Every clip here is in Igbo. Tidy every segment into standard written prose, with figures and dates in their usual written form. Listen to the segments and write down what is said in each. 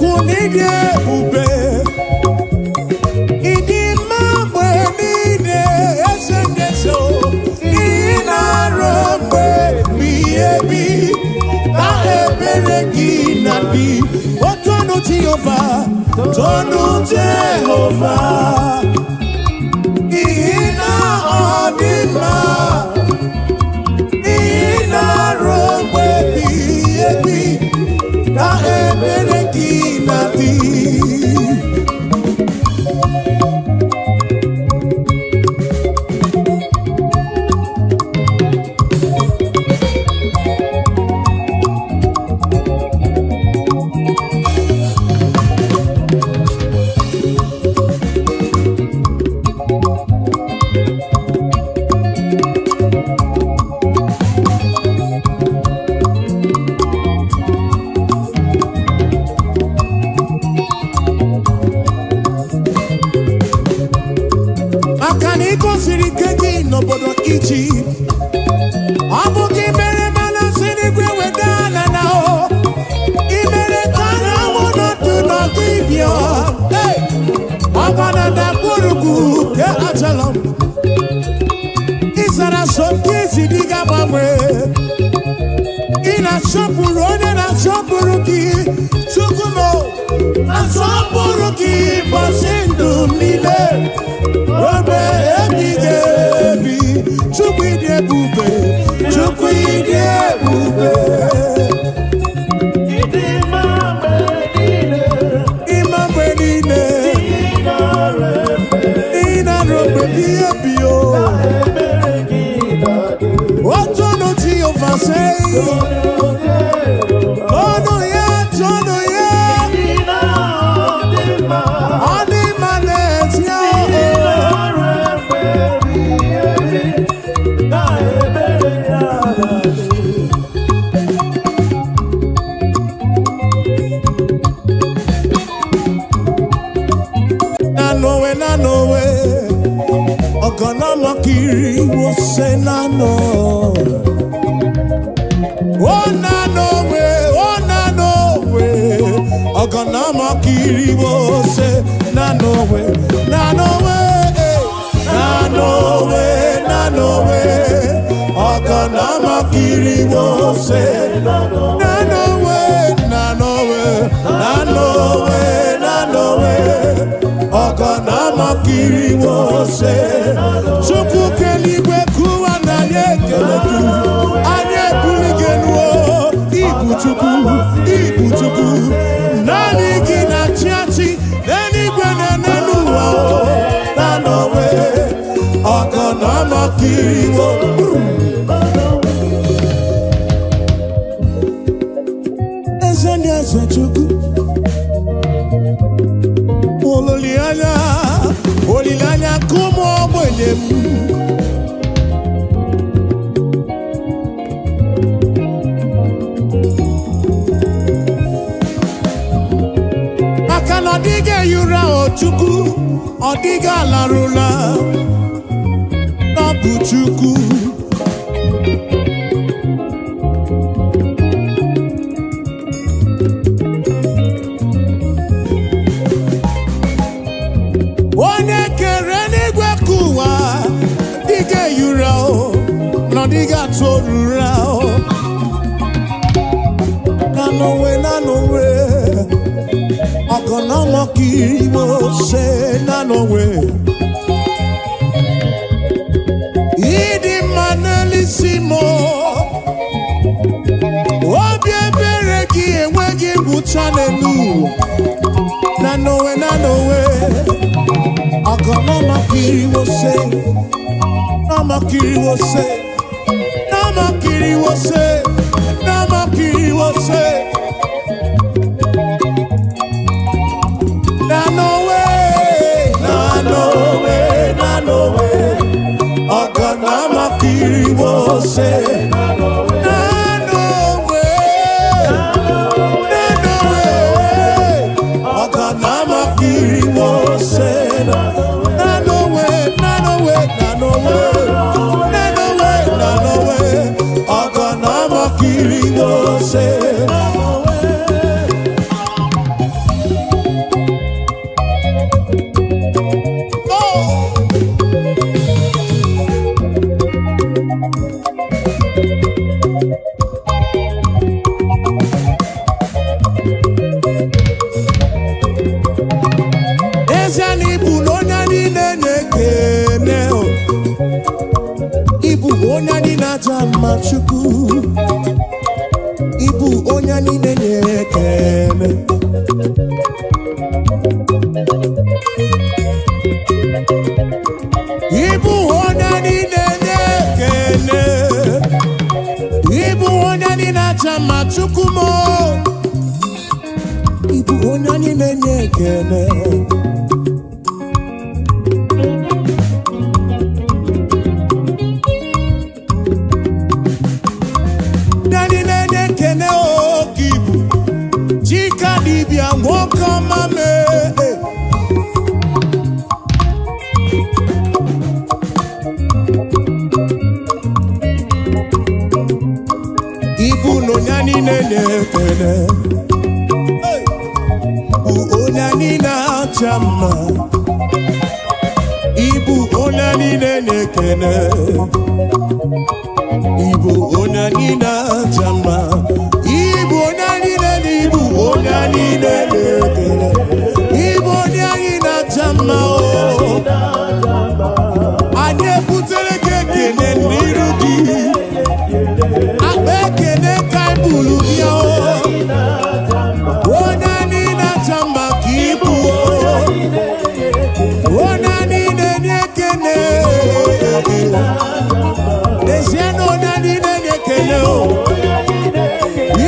Chukwu n'ịdị ebube, ịdị mma mgbe niile, eze ndị eze o. Ị na-arụ mgbe ebighị ebi na ebere gị na dị otonu Jehova, tonu Jehova, n'ihi na ọ dị mma, n'ihi na-arụ mgbe ebighị ebi na ebere gị na dị. Maka na ị gosiri ike gị n'obodo Ijipt, ọ bụ gị mere mana si n'igwe weda ala na o ị mere ka anyanwụ nọdụ n'ọdụ ibio ọgba na ndagwurugwu nke Ajalọm. Ị zara so nke ezi dị ga-agbanwe. Ị na-asọpụrụ onye na-asọpụrụ gị. Chukwu m, asọpụrụ gị bọsị ndụ m niile obe ebighị ebi. Chukwu, ịdị ebube, Chukwu, ịdị ebube. Ịdị mma mgbe niile. Ịma mgbe niile. Ị na-arụ efe. Ị na-arụ mgbe ebighị ebi o. Ebere gị na-adị. Otonu Jehova sei. Tonu ya, tonu ya. Ị na-adị mma. Ọ dị mma n'ezie Ị o. na-arụ efe ebighị ebi na ebere ya na-adị. Nanowe, nanowe, ọgọnọmọkiri wose nano. O nanowe, o nanowe, ọgọnọmọkiri wose nanowe, nanowe, eh. Nanowe, nanowe, ọgọnọmọkiri wose nanowe, nanowe, nanowe, nanowe, ọgọnọmọkiri wose. Chukwu keligwe kụwa na anyị ekele gị, anyị ebuli gị elu o. Ibu Chukwu, ibu Chukwu, naanị gị na-achị achị n'eluigwe na n'elu ụwa o. Nanowe, ọgọnọmọkiri wo. Eze ndị eze, Chukwu, olileanya, olileanya nke ụmụ ogbenye m. Maka na ọ dịghị ehi ụra o Chukwu, ọ dịghị alarụla ọ bụ Chukwu. Onye kere n'igwe ka ụwa dịghị ehi ụra o, na ọ dịghị atụ orura o. Nanowe, nanowe, ọgọnọmọkiri mo ṣe nanowe. Ịdị mma n'elisi m o. Obi ebere gị enweghị ngwụcha n'elu ụwa. Nanowe, nanowe, ọgọnọmọkiri mo ṣe, nọmọkiri mo ṣe, nọmọkiri mo ṣe, nọmọkiri mo ṣe. Nanowe, nanowe, nanowe, ọgọnọmọkiri mo ṣe. Nanowe, nanowe, ọgọnọmọkiri mo ṣe. Nanowe, nanowe, nanowe, nanowe, nanowe, ọgọnọmọkiri mo ṣe. na-aja mma. Chukwu, ịbụ onye niile na-ekele. Ịbụ onye niile na-ekele, ịbụ onye niile aja mma. Chukwu m, ịbụ onye niile na-ekele. Ndị niile na-ekene oke ibu chika dibịa, nwoke ọma mee. Ibu na onye niile na-ekele Hey! Bụ onye niile acha mma. Ibu onye niile na-ekele, ibu onye niile acha mma, ibu onye niile na ibu onye niile na-ekele, ibu onye anyị na-acha mma o. Anyị ebutere gị ekele n'iru gị, akpa ekele ka anyị buru bịa o. Onye niile acha mma ka ibu o. Onye niile na-ekele. N'ezie na onye niile na-ekele o.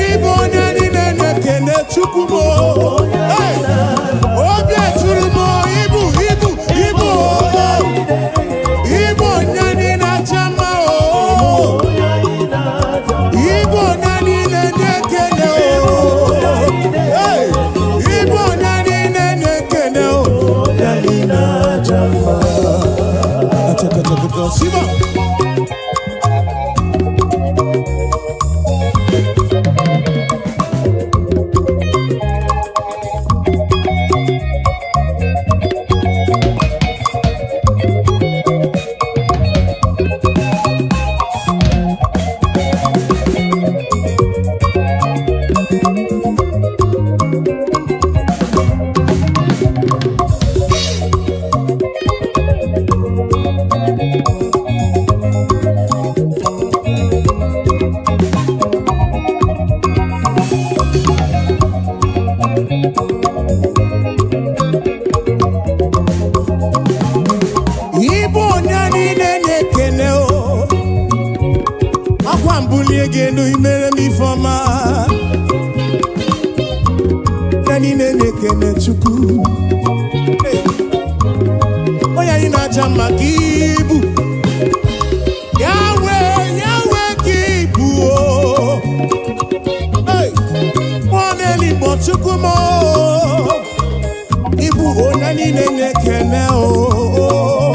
Ibu onye niile na-ekele. Chukwu m o. Hey! Obi eturu m o, ibu ibu ibu o. Ibu onye niile acha mma o. Ibu onye niile na-ekele o. Hey! Ibu onye niile na-ekele o. Onye niile acha mma. Achakachakaka, Siba. Ibu onye niile na-ekele o. Akwa mbulie gị elu, imere m ifeọma. Onye niile na-ekele Chukwu. Hey! Onye anyị na-aja mma ka ibu. Yahweh, Yahweh ka ibu o. Hey! Mmụọ na-eligbo, Chukwu m o. Ibu onye niile na-ekele o.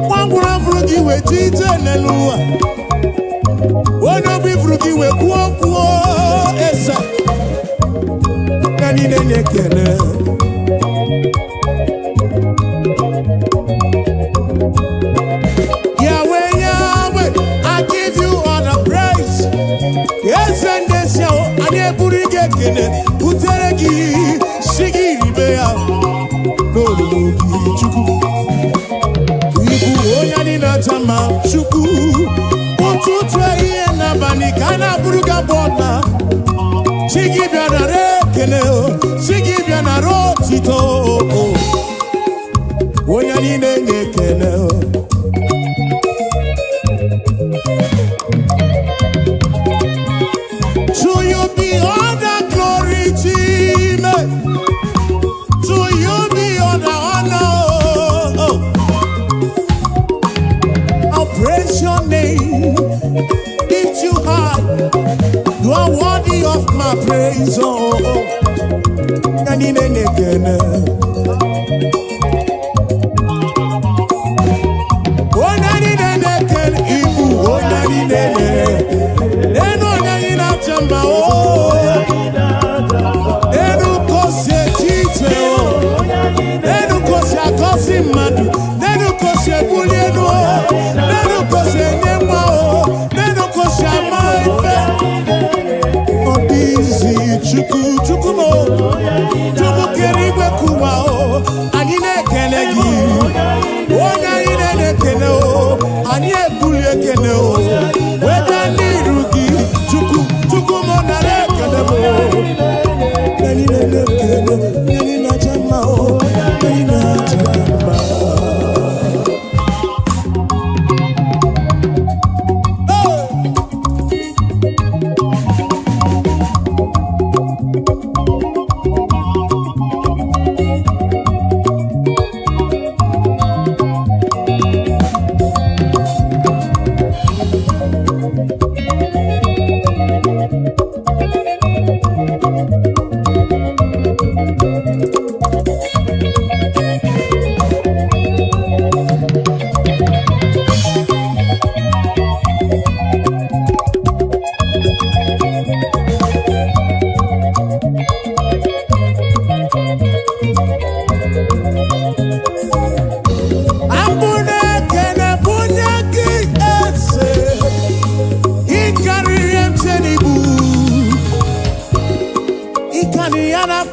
Nwa ngwụrụ fụrụ gị wee ji ije n'elu ụwa. Onye obi fụrụ gị wee kwuo kwuo eze. Onye niile na-ekele. Yahweh, Yahweh, I give you all the praise. Eze ndị ezi ahụ, anyị eburu gị ekele butere gị, si gị ribe ya n'olulu gị. Chukwu, ibu onye anyị na-aja mma. Chukwu, ụtụtụ, ehihie n'abalị ka a na-abụrụ gị abụ ọna. Chi gị bịa nara ekele o, chi gị bịa nara otito o. Onye niile na-ekele o. To you be all the glory, Chime. To you be all the honor. Oh. I'll praise your name, lift you high. You are worthy of my praise. Oh, oh. Onye niile na-ekele. Onye niile na-ekele, ibu onye niile na-ekele. Enu onye anyị na-acha mma o. Enu ka o si eche iche o. Enu ka o si agọzi mmadụ. Enu ka o si ebuli elu o. Enu ka o si enye nwa o. Enu ka o si ama ife. Ọ dị izi. Chukwu, Chukwu m o. Chukwu kere igwe kụwa o. Anyị na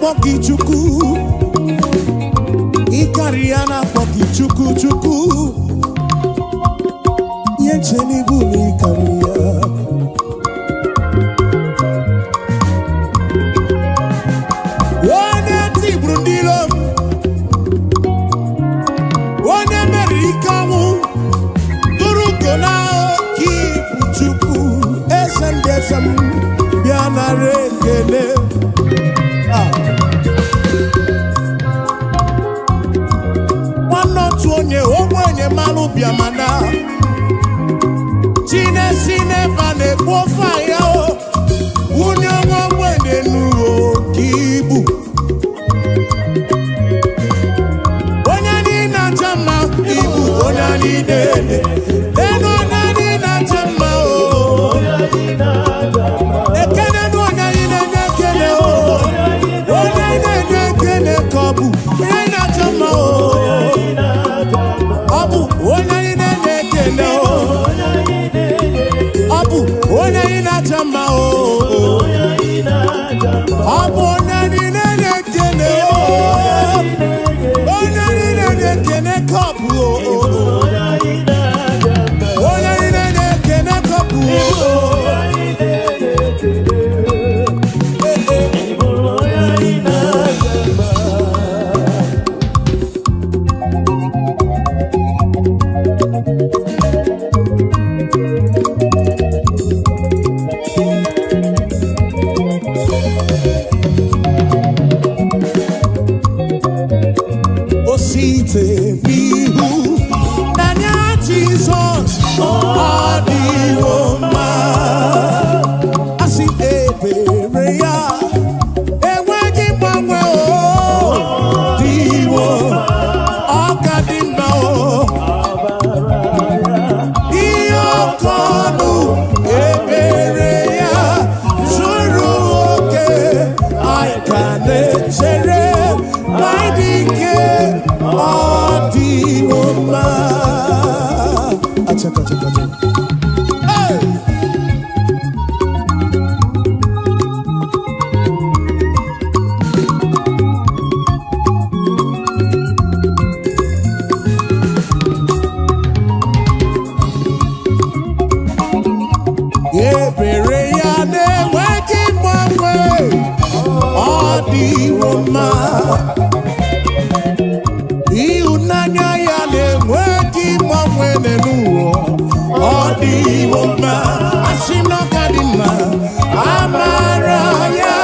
na-akpọ gị Chukwu, ịkarị ya na-akpọ gị Chukwu Chukwu. Ihe nche n'ibu na ịkarị ya. Onye tigburu ndị iro m, onye meriri ike ọnwụ, tụrụ ugo na oke ibu. Chukwu, eze ndị eze m, bịa nara ekele. Ah. Nwanne otu onye ogbenye mmanụ bịamana chinesi n'ebe a na-ekpu ofe ahịa o wunye nwa ogbenye n'uwe oke ibu. Onye anyị na-acha mma, ibu onye anyị na-ele elu, onye anyị na-acha mma o. Ekene nụ onye anyị na-enye ekele o, onye anyị na-enye ekele ka ọ bụ onye anyị na-acha mma o. Ọ bụ onye anyị na-enye ekele o, ọ bụ onye anyị na-acha mma o. Ọ bụ onye anyị na-enye ekele o, onye anyị na-enye ekele ka ọ bụ o. Onye anyị na-enye ekele ka ọ bụ o. Eh, eh. O site n'ihu n'anya Jizọs, ọ dịwo mma. Asị ebere ya enweghị mgbanwe, o dịwo, ọ ka dị mma o. Ihe ọkọ ọnụ ebere ya zuru oke, anyị ka na-echere na ịdị ike, ọ dịwo mma. Achaka, achaka, achaka. Hey! Ebere ya na-enweghị mgbanwe, ọ dịwo mma. Ịhụnanya ya na-enweghị mgbanwe n'ụwa, ọ dịwo mma. Asị m na ọ ka dị mma. Amara ya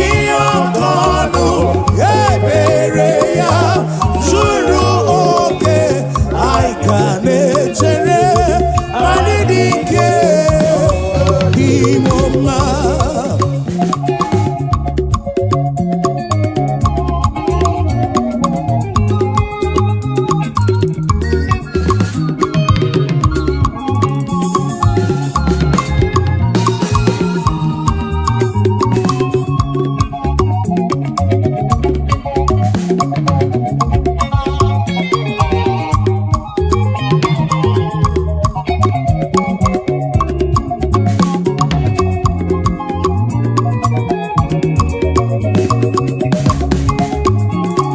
ihe ọkọ ọnụ, ebere ya zuru oke, anyị ka na-echere anyị dị ike dịwo mma.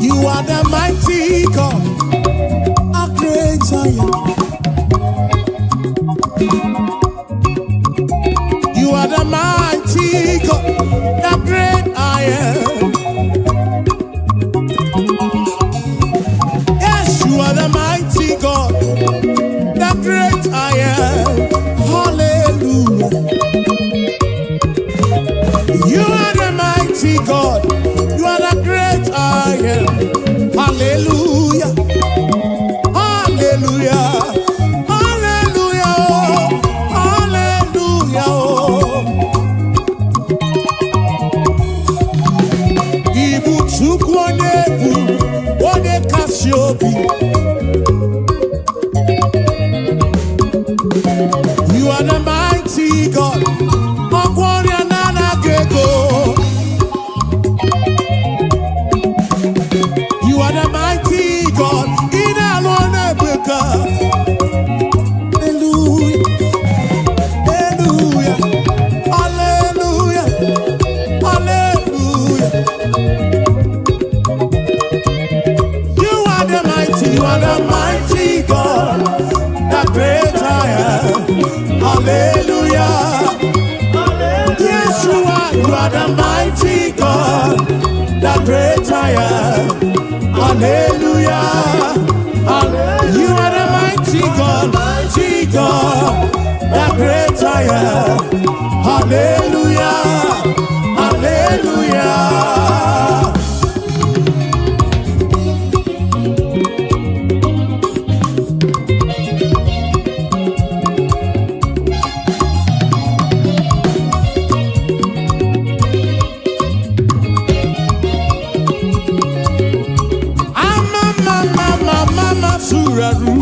You are the mighty God, a great I am. You are the mighty God, the great I am. Yes, you are the mighty God, the great I am. Hallelujah. You are the mighty God, you are the great I am. Hallelujah. Hallelujah. Hallelujah. Hallelujah. Ibu Chukwu onye bụ onye kasị obi. You are the mighty God. Ọgwọ ọrịa na-anaghị ego. You are the mighty God, the great I am. Hallelujah. Hallelujah. You are the mighty God, mighty God, the great I am. Hallelujah. Hallelujah. Ama mama mama mama suraru.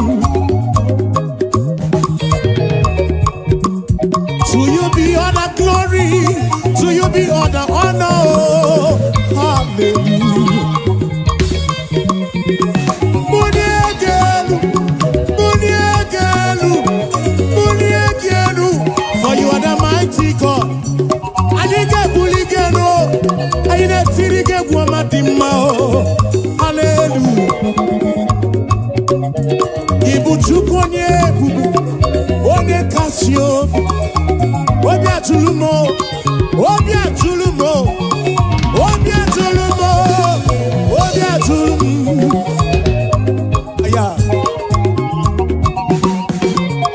To you be all the glory, to you be all the honor. Hallelujah. Muniegelu, muniegelu, muniegelu. For you are the mighty God. Anyị ga-ebuli gị elu, anyị na-etiri gị egwu ọma dị mma o. Hallelujah. Ị bụ Chukwu onye ebube, onye kasị obi. Obi atụrụ m o, obi atụrụ m o, obi atụrụ m o, obi atụrụ m. Yeah.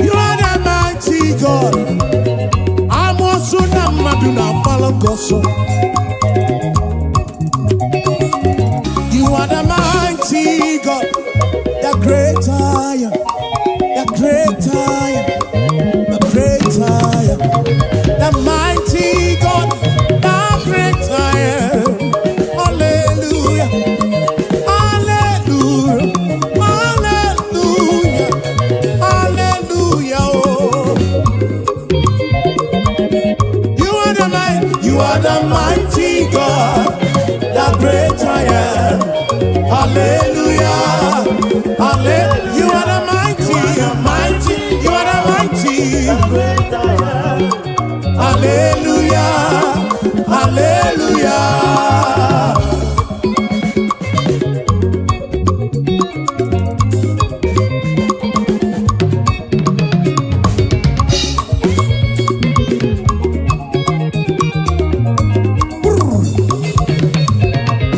You are the mighty God. Amoosu na mmadụ na-agbalụ gị ọsọ. You are the mighty God, the great I am, the great I am, the great I am, the mighty God, the great I am. Hallelujah, hallelujah, hallelujah, hallelujah. Oh. You are the mighty, you are the mighty God, the great I am. Hallelujah, hallelujah. You are the mighty, mighty, you are the mighty. Great I am. Hallelujah, hallelujah.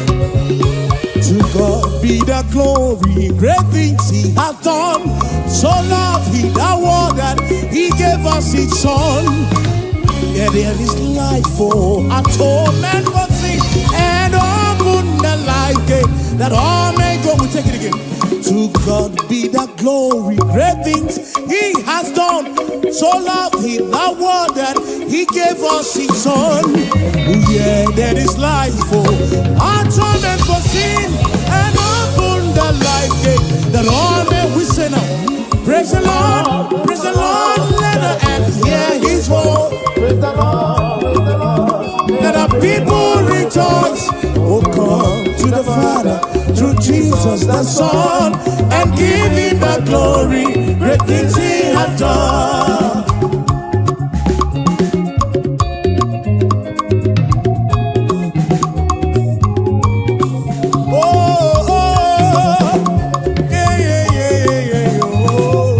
To God be the glory, great things He hath done. So loved He the world that He gave us His Son. Yeah, there is life for atonement for sin and open the life gate that all may go. We take it again. To God be the glory, great things He has done. So loved He the world that He gave us His Son. Yeah, there is life for atonement for sin and open the life gate that all may we say now. Praise the Lord, praise the Lord, let the earth hear His voice. Praise the Lord, praise the Lord. Let the people rejoice. Oh, come to the Father through Jesus the Son and give him the glory. Great things he hath done. Oh, oh, yeah, yeah, yeah, yeah, yeah, oh.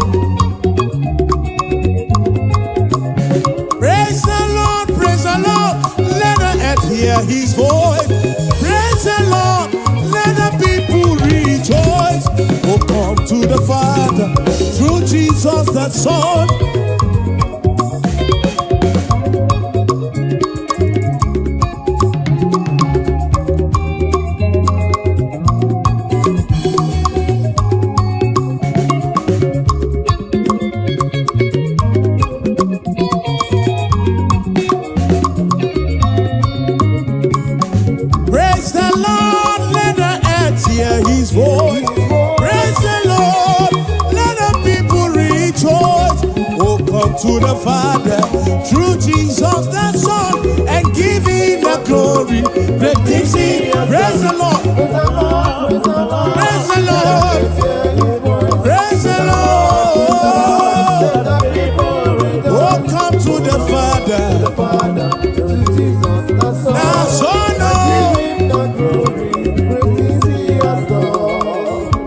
Praise the Lord, praise the Lord, let the earth hear his voice. Praise the Lord, let the people rejoice. Oh, come to the Father through Jesus the Son. Praise the Lord, let the earth hear his voice. Praise the Lord, let the people rejoice. Oh, come to the Father through Jesus the Son and give him the glory. Great things he. Praise the Lord, Praise the Lord, praise the Lord. praise the Lord, Hear his voice. praise the Lord. Let the people rejoice. Oh, come to the Father, The Father, through Jesus the Son. the Son. Oh. Give him the glory, great things he has done.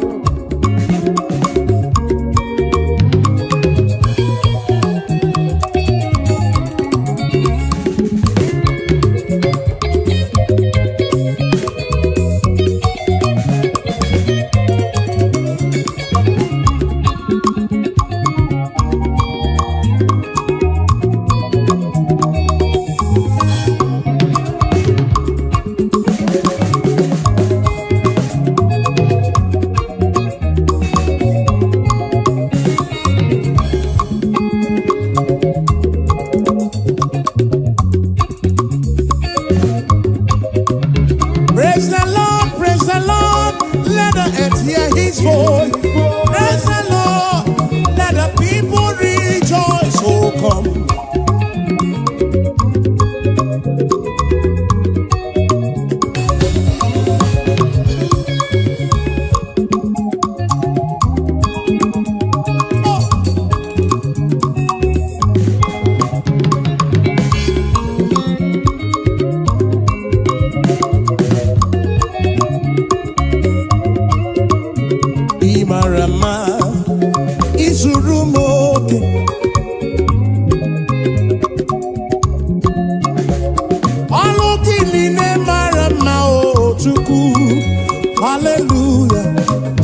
Haleluya,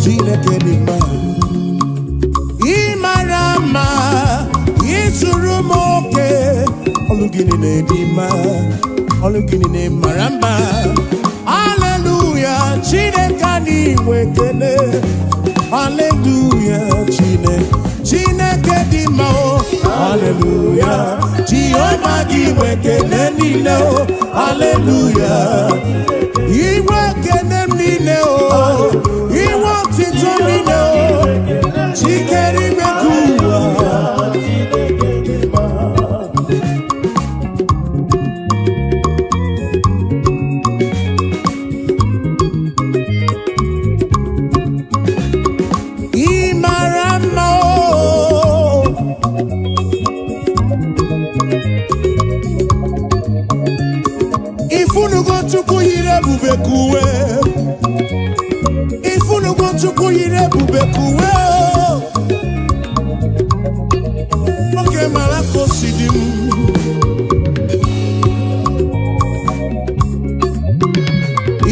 Chineke dị mma. Ị mara mma, ịzụrụ m oke. Ọlụ gị niile dị mma, ọlụ gị niile mara mma. Haleluya, Chineke anyị nwe ekele. Haleluya, Chineke, Chineke dị mma o. Haleluya, Jehova gị nwe ekele niile o. Haleluya, inwe ekele m niile o, inwe otito niile o. Chikere ime ka ụwa. Chineke dị mma. Ị mara mma o. Ifunugo Chukwu yiri ebube ka uwe. Ifunugo Chukwu yiri ebube ka uwe o. Nwoke mara ka o si dị m.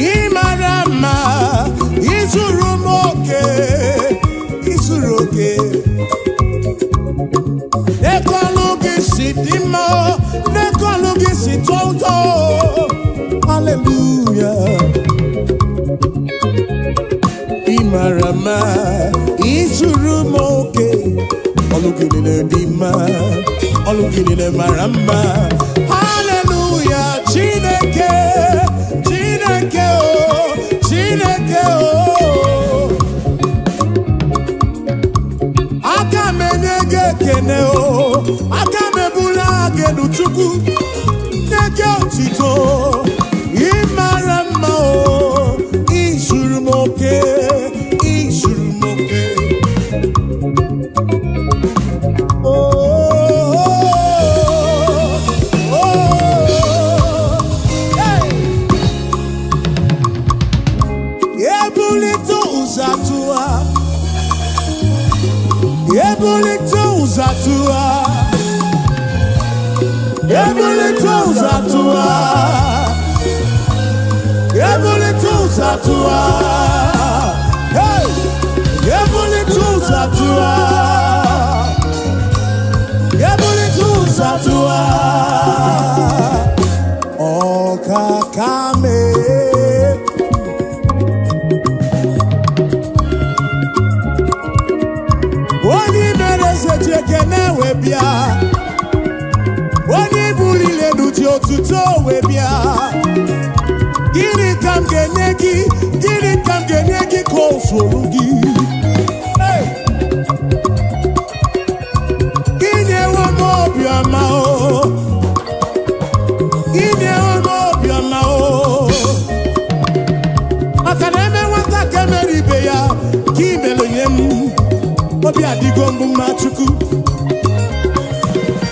Ị mara mma, ịzụrụ m oke, ịzụrụ oke. N'ekọlụ gị si dị mma, n'ekọlụ gị si tọọ ụtọ. Hallelujah. Ị mara mma, ịzụrụ m oke. Ọlụ gị niile dị mma, ọlụ gị niile mara mma. Hallelujah, Chineke, Chineke o, Chineke o. Aka m enye gị ekene o, aka m ebuli gị elu Chukwu, nye gị otito. Ị mara mma o, ịzụrụ m oke, ịzụrụ m oke. Oh, oh, oh, hey. Ebulite ụzọ atụwa, ebulite ụzọ atụwa, ebulite ụzọ atụwa, ebulite ụzọ atụwa, hey! Ebulite ụzọ atụwa, ebulite ụzọ atụwa, ọkaka mee. Onye mere eze ji ekene wee bịa, onye buliri elu ji otuto wee bịa. Gịnị ka m ga-enye gị? Gịnị ka m ga-enye gị ka o zuru gị? Hey! Inyewo m obiọma o, inyewo m obiọma o. Maka na eme nwata ka emere ibe ya, ka imere nye m. Obi adịgo mbụ mma Chukwu.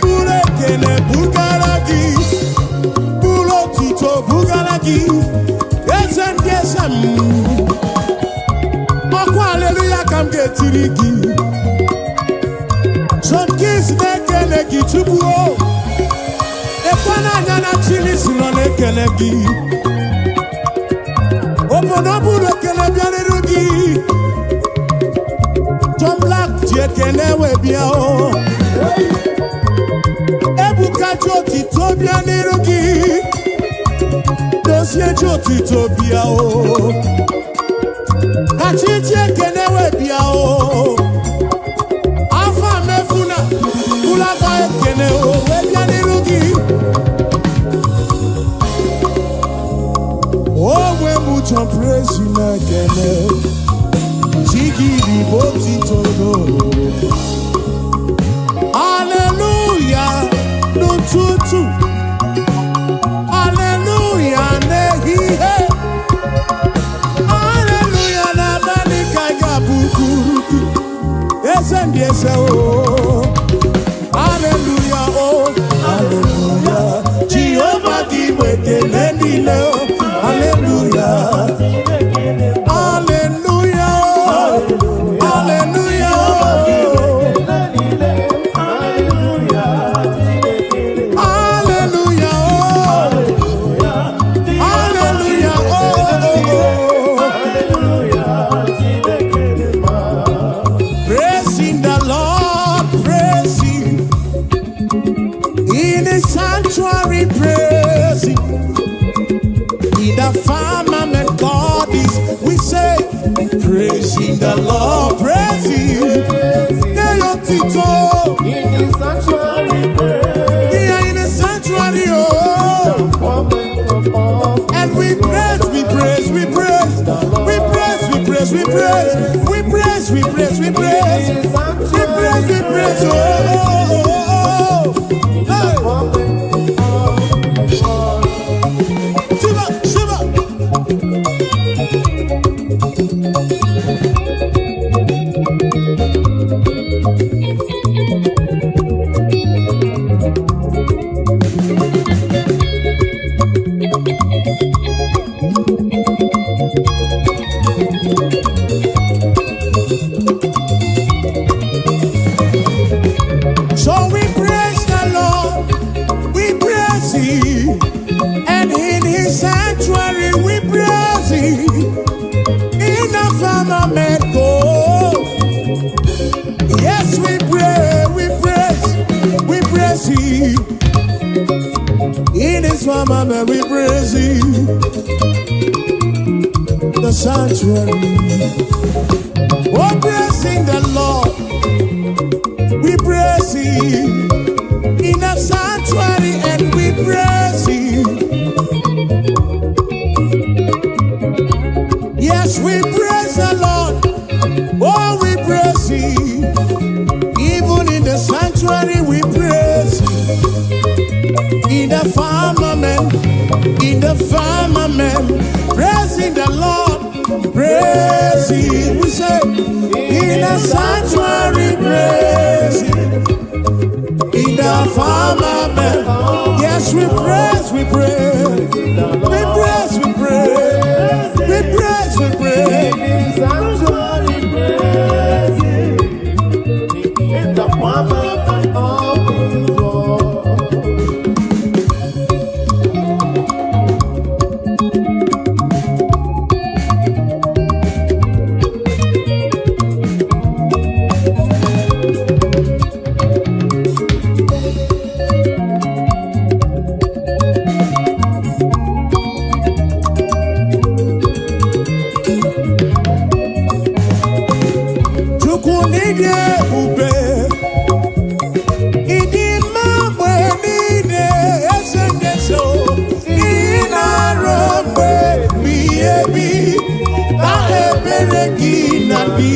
Buru ekele bugara gị, buru otuto bugara gị, eze ndị eze m. Ọkwa aleluya ka m ga-etiri gị. John Kings na-ekele gị Chukwu o. Ekwe n'anya na Chili si nọ na-ekele gị. Obodo buru ekele bịarịrị gị. John Black ji ekele wee bịa o. Ebuka ji otito bịa n'iru gị. Dozie ji otito bịa o. Kachi ji ekele wee bịa o. Afọ mefuna ụlọakọ ekele o wee bịa n'iru gị. Onwe m John Praise na-ekele. Chigidi bụ otito n'olulu. Hallelujah n'ụtụtụ. Hallelujah n'ehihie. Hallelujah n'abalị ka ị ga-abụ kwuru gị. Eze ndị eze o. Hallelujah o. Hallelujah. Jehova gị bụ ekele niile o. Hallelujah. Hallelujah o. Hallelujah o. Hallelujah o. Hallelujah o. Sanctuary, praise Him. In the firmament, God is. We say, praising the Lord, praise Him. Nye ya otito. In the sanctuary, praise. Here in the sanctuary, oh. Moment of all. And we praise, we praise, we praise, we praise, we praise, we praise, we praise, we praise, we praise, we praise, we praise, oh, oh, oh, oh. Hey, Moment of all. Shiva, Shiva. So we praise the Lord, we praise Him, and in His sanctuary we praise Him. In the firmament, oh, yes, we pray, we praise, we praise Him. In His firmament, we praise Him. The sanctuary, oh, praising the Lord, we praise Him. In the sanctuary, and we praise Him. Yes, we praise the Lord. Oh, we praise Him. Even in the sanctuary, we praise Him. In the firmament, praising the Lord, praise Him. We say, in the sanctuary, praise Him. In the firmament, yes, we praise, we praise, we praise, we praise, we praise, we praise. In the sanctuary, praise Him. In the firmament of His word. Chukwu n'ịdị ebube, ịdị mma mgbe niile, eze ndị eze o. Ị na-arụ mgbe ebighị ebi, na ebere gị na-adị.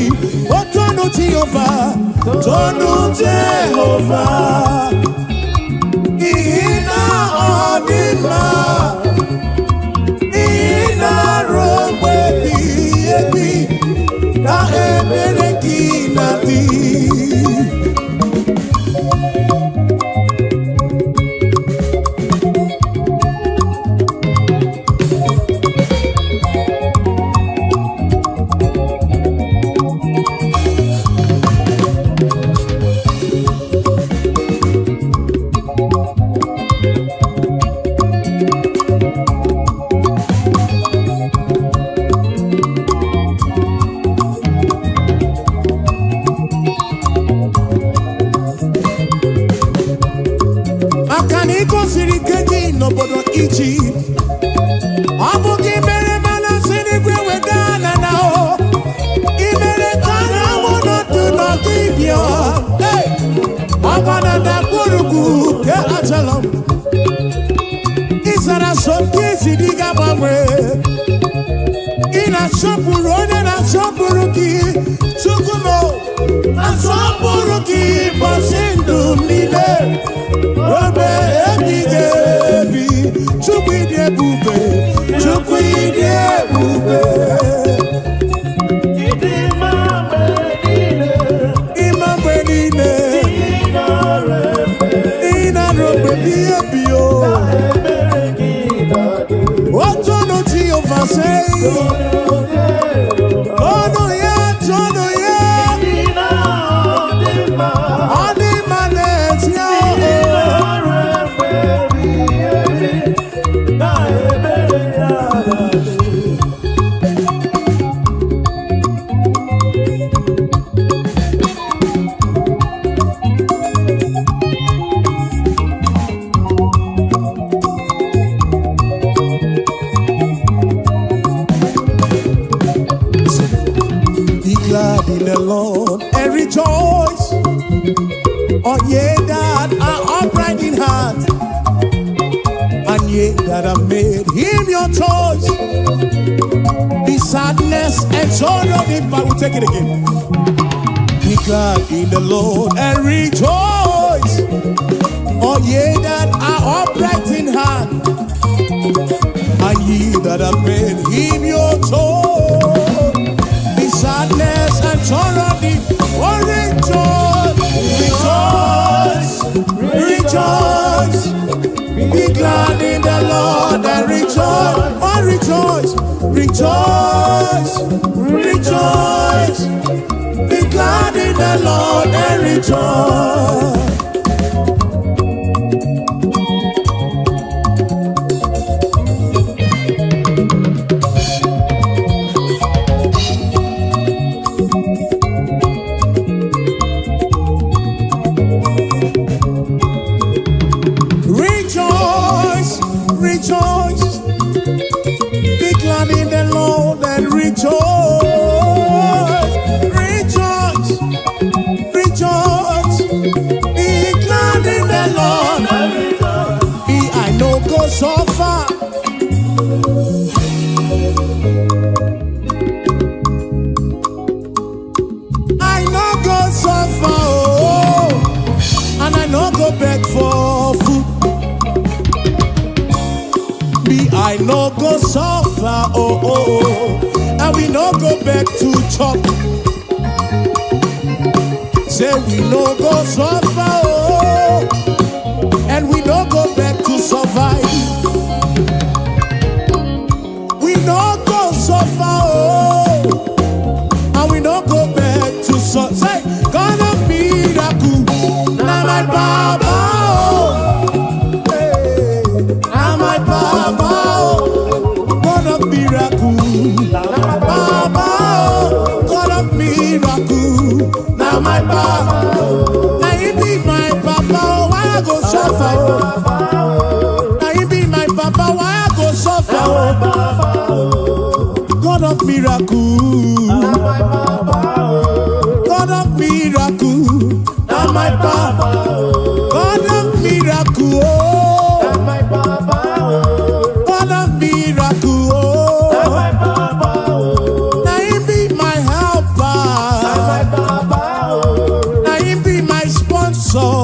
O tonu Jehova, tonu Jehova, n'ihi na ọ dị mma. Ị na-arụ mgbe ebighị ebi, na ebere gị na-adị. Maka na ị gosiri ike gị n'obodo Ijipt, ọ bụ gị mere mana si n'igwe weda na na o ị mere ka anyanwụ nọdụ n'ọdịbịa. Hey! Ọgba na ndagwurugwu nke Ajalon, ị zara so nke isi dị ga-agbanwe. Ị na-asọpụrụ onye na-asọpụrụ gị. Chukwu m, asọpụrụ gị ụbọchị ndụ m niile, obe ebighị ebi. Chukwu, ịdị ebube, Chukwu, ịdị ebube. Ịdị mma mgbe niile. Ịma mgbe niile. Ị nara efe. Ị na-arụ mgbe ebighị ebi o. Ebere gị na-adị. Otonu Jehova, sei. Tonu ya, tonu ya. Ịdị na ọ dị mma. Ọ dị mma n'ezie Ị o. nara efe ebighị rejoice, all ye that are upright in heart, and ye that have made him your choice. The sadness and sorrow depart. We take it again. Be glad in the Lord and rejoice, all ye that are upright in heart, and ye that have made him your choice. The sadness and sorrow depart. Oh, rejoice, rejoice, rejoice. Be glad in the Lord and rejoice. Oh, rejoice, rejoice, rejoice. Be glad in the Lord and rejoice. Rejoice, rejoice. Be glad in the Lord and rejoice. Rejoice, rejoice. Be glad in the Lord. Be I no go suffer. I no go suffer, oh, and I no go beg for food. Me, I no go suffer, oh, and we no go beg to chop. Say we no go suffer, oh, and we no go beg to survive. We no go suffer, oh, and we no go beg to survive. Say, God of miracle, na my baba, oh, hey, na my baba, oh, God of miracle, baba, oh, God of miracle, na my baba. Na he be my papa, oh, why I go suffer? Oh? Na he be my papa, why I go suffer? Oh? God of miracle, God of miracle, na my papa. God of miracle, oh, God of miracle, oh. Na him be my helper, na him be my sponsor.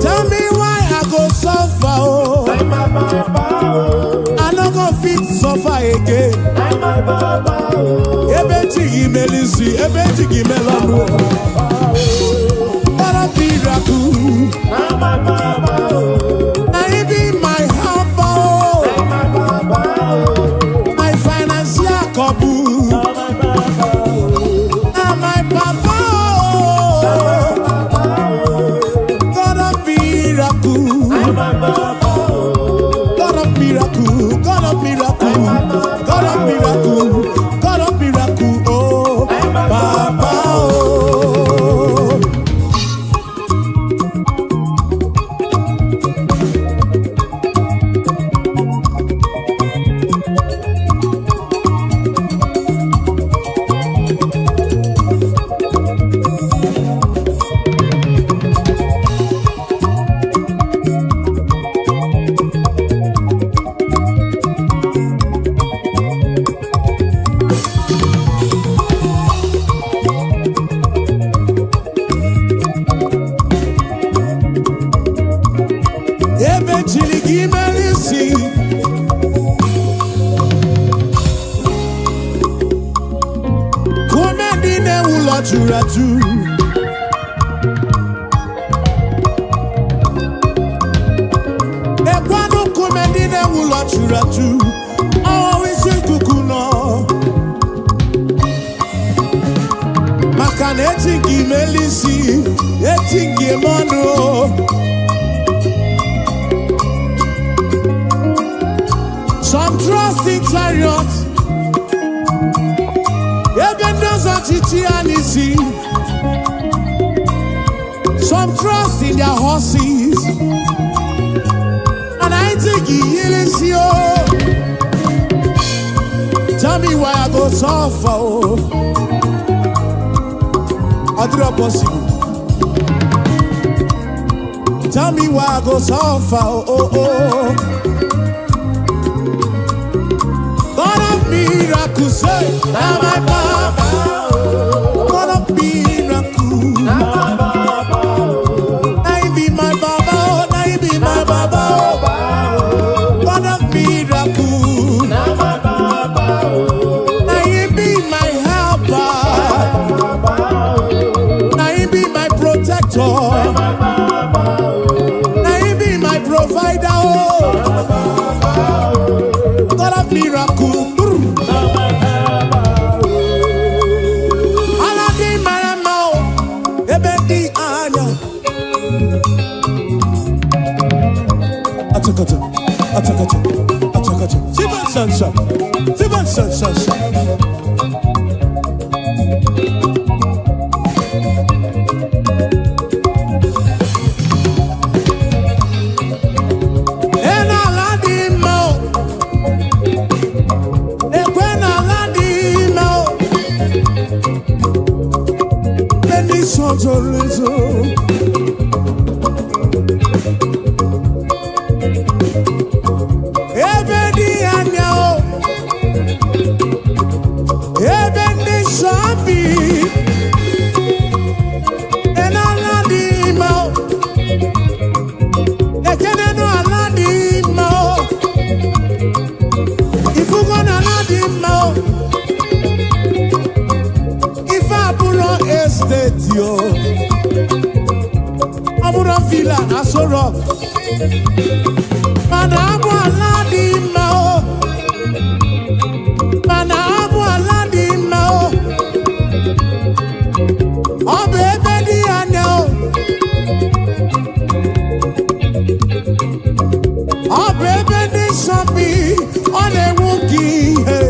Tell me why I go suffer, oh. I no go fit suffer again. Ebe chi gị mere isi, ebe chi gị mere ọnụ. God of miracle, na him be my helper, oh. My financial couple, na my papa, oh. God of miracle, God of miracle, God of miracle, God of miracle, God of miracle, oh, Papa, oh. Ebe chiri gị mere isi, kume ndị na-ewu ụlọ juru ajụ. Ekwanụ nkume ndị na-ewu ụlọ juru ajụ, ọwụ isi ikuku nọ. Maka na eti nke imeli isi, eti nke ime ọnụ o. Some trust in chariots, ebe ndị ọzọ chichi ya n'isi. Some trust in their horses, and I think he o. Tell me why I go suffer, oh. Ọ dịrọ possible. Tell me why I go suffer, oh. God of miracles, say, na my papa. God of miracles, na him be my baba, oh, na him be my baba, oh. God of miracles, na him be my helper, na him be my protector, na him be my provider, oh. God of miracles. Ala dị mara mma o, ebe dị anya. Achakacha, achakacha, achakacha. Siban sansa, siban sansa. Ena ala dị mma o, ekwe na ala dị mma o. Ndị nsọ zoro ezo. Ebe dị anya o, ebe ndị nsọ bi, n'ala dị mma o, ekenenu ala dị mma o, ifugo na ala dị mma o, ife abụrọ estate o, ọ bụrụ villa na Aso Rock, mana abụ ala dị mma o, mana abụ ala dị mma o, ọ bụ ebe dị anya o, ọ bụ ebe ndị nsọ bi, ọ na-enwu ka ihe.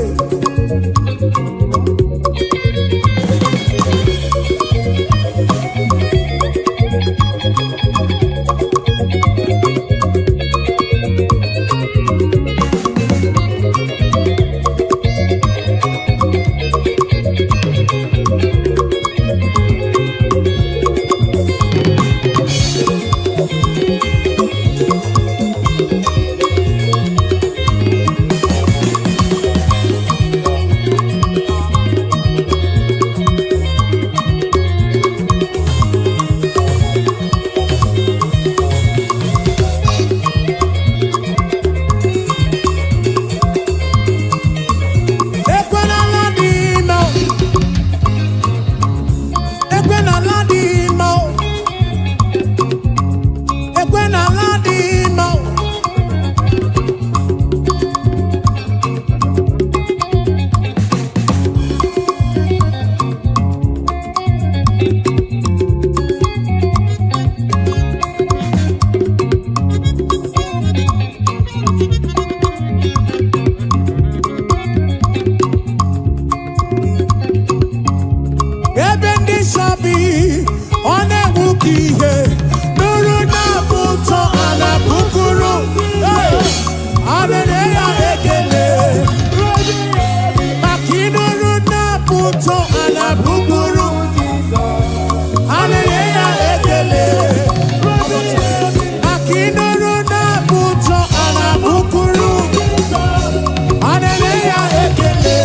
Ekwe n'ala dị mma o. Ekwe n'ala dị mma o. Ekwe n'ala dị mma o. Ebe ndị nsọ bi, ọ na-enwu ka ihe. Nụrụ na-abụ ụtọ a na-abụkụrụ. Hey! A na-enye ya ekele. Maka ịnụrụ na-abụ ụtọ a na-abụkụrụ. A na-enye ya ekele. Maka ịnụrụ na-abụ ụtọ a na-abụkụrụ. A na-enye ya ekele.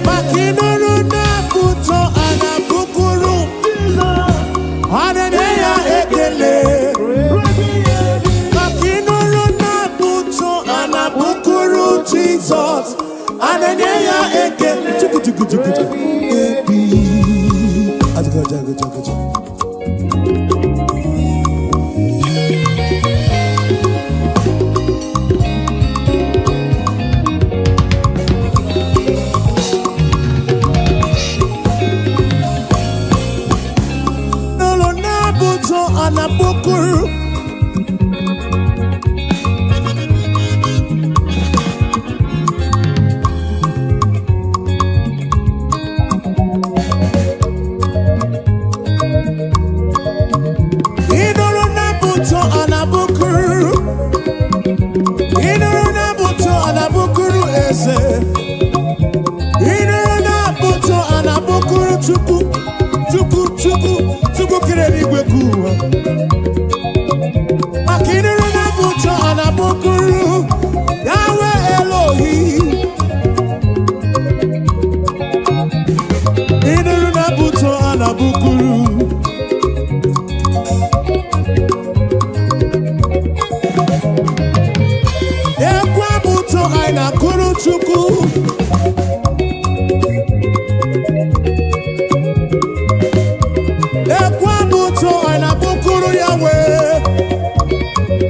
Maka ịnụrụ na-abụ ụtọ a na-abụkụrụ. A na-enye ya ekele. Maka ịnụrụ na-abụ ụtọ a na-abụkụrụ Jizọs. A na-enye ya ekele. Chuku chuku chuku chuku. Ebi. Ajụjụ, ajụjụ, ajụjụ. N'ụlọ na-abụ ụtọ a na-abụkụrụ.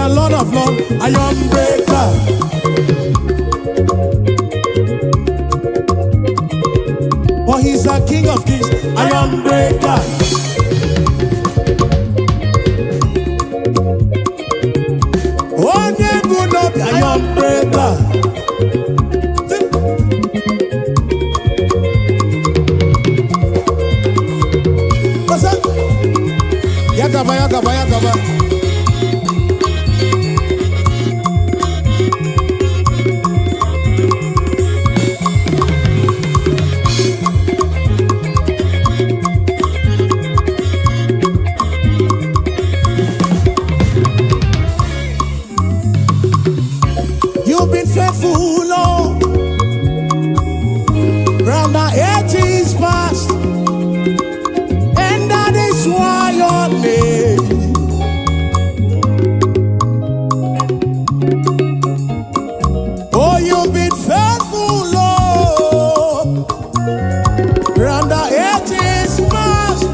a Lord of Lords, iron breaker. For he's a King of Kings, iron breaker. Onye bụ n'obi, iron breaker. What's up? Ya gaba, ya gaba, ya gaba. You've been faithful, Lord, from the ages past, and that is why your name. Oh, you've been faithful, Lord, from the ages past.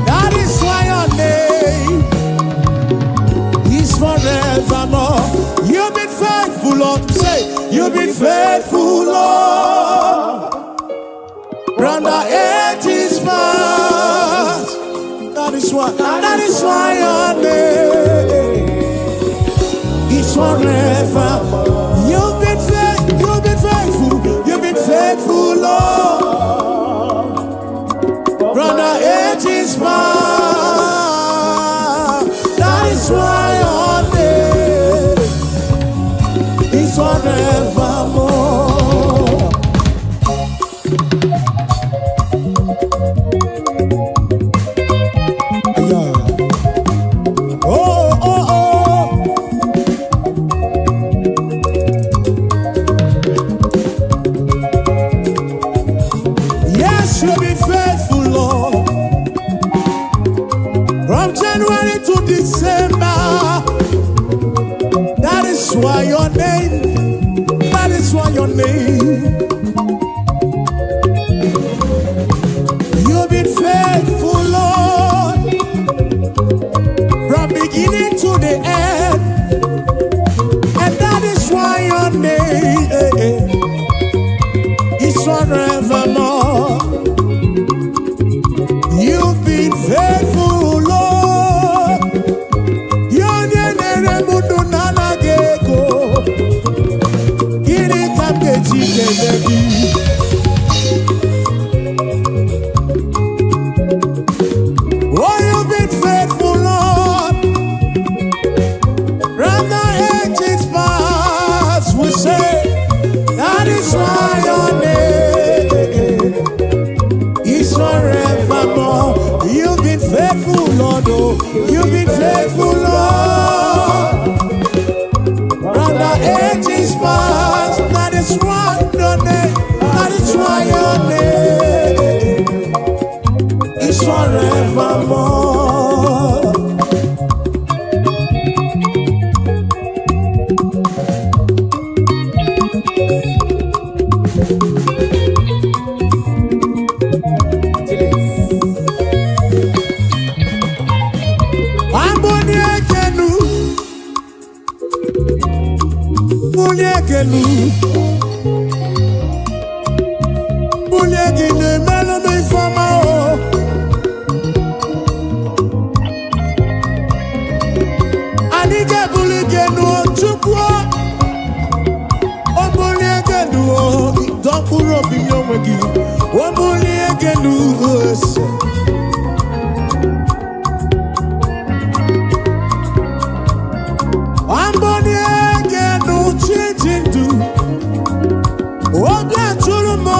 That is why your name is forevermore. You've been faithful, Lord. Say, you've been faithful, Lord, from the ages past. That is why your name is forever. You've been faithful, you've been faithful, Lord. From the ages past. That is why your name is forevermore. Yeah. Oh. Yes, you've been faithful, Lord. From January to December. That is why your name, that is why your name. You've been faithful, Lord, from beginning to the end. And that is why your name is forevermore. You've been faithful, Lord. Onye na-ere m ndụ na-anaghị ego. Gịnị ka m ga-eji kelee gị? Oh, you've been faithful, Lord. From the ages past, we say, that is why your name is forevermore. You've been faithful, Lord. Oh, you've been faithful, Lord. From the ages past, that is why your name, that is why your name is forevermore. Chilis. Amboni ekenu, bulie ekenu, bulie gị na-emelụ m ifeọma o. Anyị ga-ebuli gị enu o, Chukwu o. O bulie gị enu o, dọ mkpụrụ obi nye onwe gị. O bulie gị enu ese. Amboni ekenu chi ji ndụ. Obi atụrụ m o.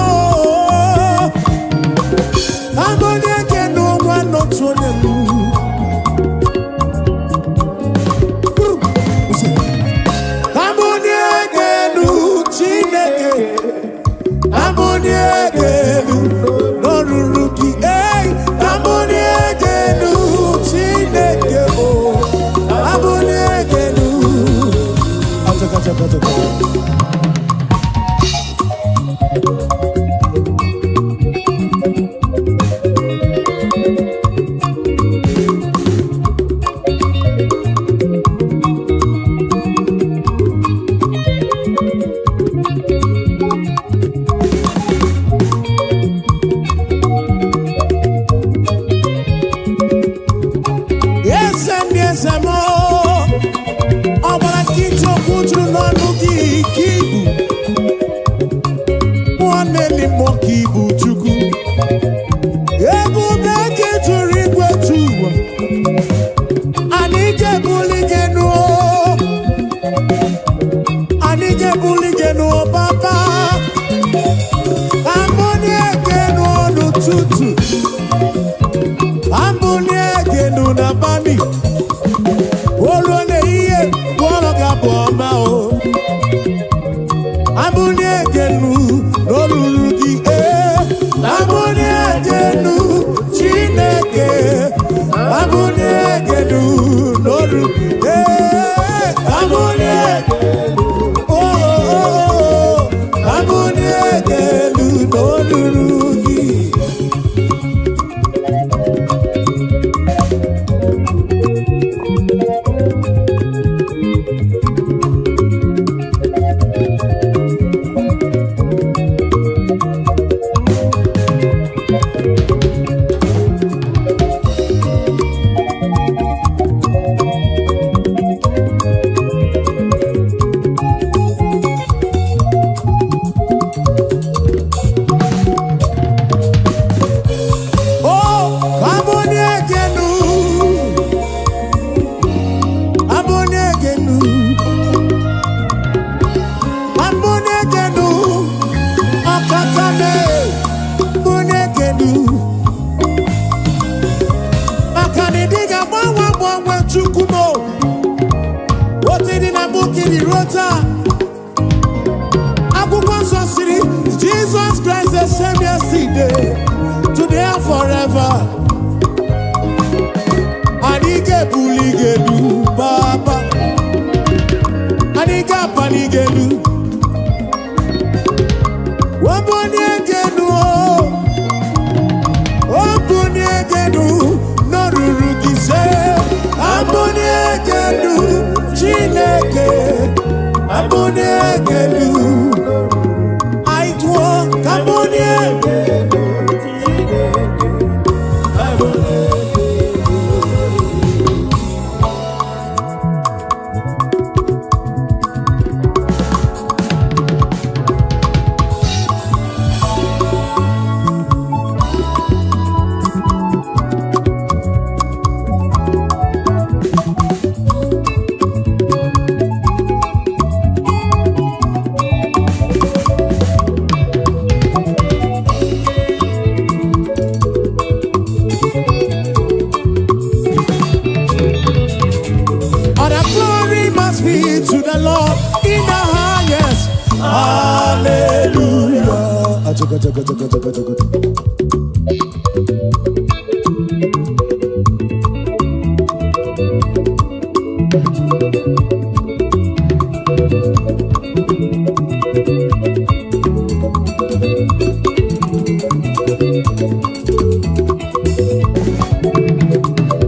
Amboni ekenu nwa n'otu onye m. Amboni ekenu Chineke. Amboni ekenu n'olulu gị. Hey! N'abalị o ruo n'ehihie, gụọrọ gị abụ ọma. O abụnie genu n'olulu gị, ee, abụnie genu, Chineke, abụnie genu n'olu, ee, abụnie, oh, oh, oh, abụnie genu n'olulu gị. Oh, abụnie genu, abụnie genu, abụnie genu, ọkaka me, abụnie genu. Maka na ịdị ga-agbanwe agbanwe, Chukwu m o. Otu dị na mbụ kiri ruo taa. Akwụkwọ nsọ siri, Jesus Christ the same yesterday, today and forever. Anyị ga-ebuli gị elu, Papa. Anyị ga-apali gị elu. Obunie gị elu, o. Obunie gị elu, n'oruru gị se. Abunie gị elu, Chineke. Abunie gị elu. Anyị tụọ ka abunie. Chineke, abụnie gị elu. All the glory must be to the Lord in the highest. Hallelujah. Achoka, choka, choka, choka, choka.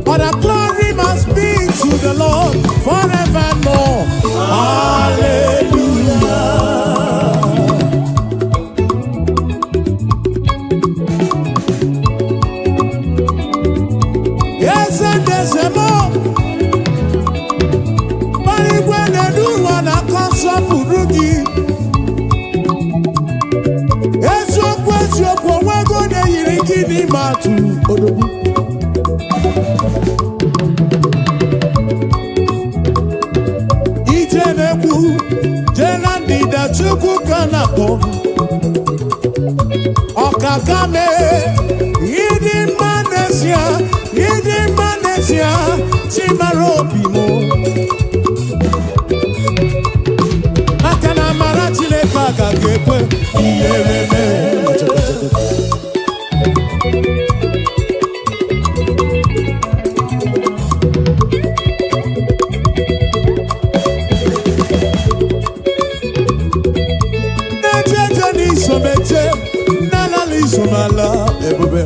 All the glory must be to the Lord forevermore. Hallelujah. Yes, and there's a more. Igwe na-edu ụwa na-akọ nsọpụrụ gị. Eziokwu, eziokwu, onwego na-eyiri gị n'ime atụ odogwu. Ije na-ekwu jee na ndịda, Chukwu ka na-akpọ. Ọkaka mee, ịdị mma n'ezie, ịdị mma n'ezie, Chimara obi m. Maka na amara Chineke agaghị ekwe ihere mee. Na-eche eche n'isomeche, na-alala isomala, ebube.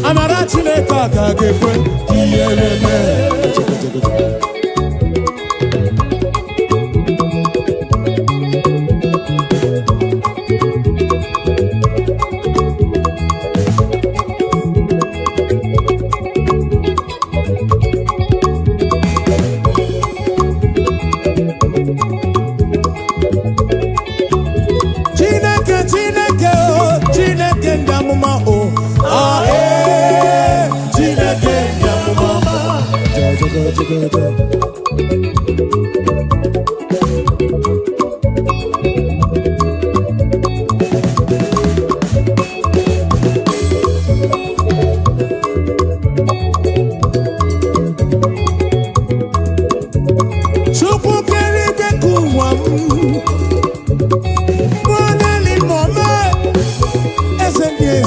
Amara Chineke agaghị ekwe ihere mee. Chineke, Chineke, o Chineke ndị amụma, o ah, ee, Chineke ndị amụma.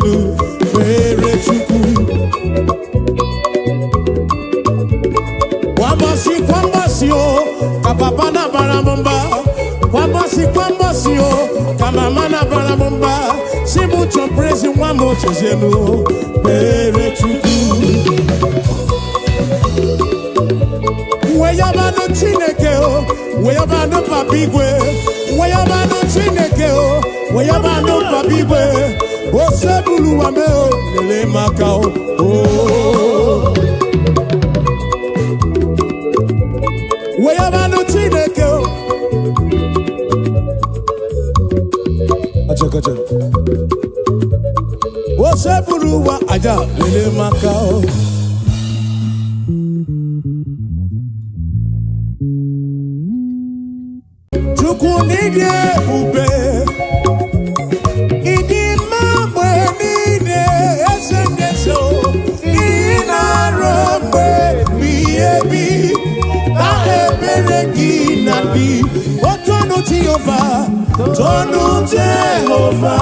chezienu kpere Chukwu. Kwambọsị kwambọsị o, ka papa na-abara m mba. Kwambọsị kwambọsị o, ka mama na-abara m mba. Si m chọ prezi nwa m, chezienu kpere Chukwu. Weyabanụ Chineke o, weyabanụ Papa Igwe, weyabanụ Chineke o, weyabanụ Papa Igwe. Osebuluwa me o, lele maka o. O. Weyabanụ Chineke o. Achakacha. Osebuluwa aja lele maka o. Chukwu n'ịdị ebube, ịdị mma mgbe niile, eze ndị eze o, ị na-arụ mgbe ebighị ebi, na ebere gị na dị. Tonu Jehova, tonu Jehova,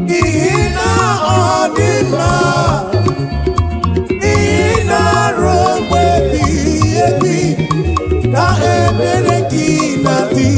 n'ihi na ọ dị mma, ị na-arụ mgbe ebighị ebi, na ebere gị na dị.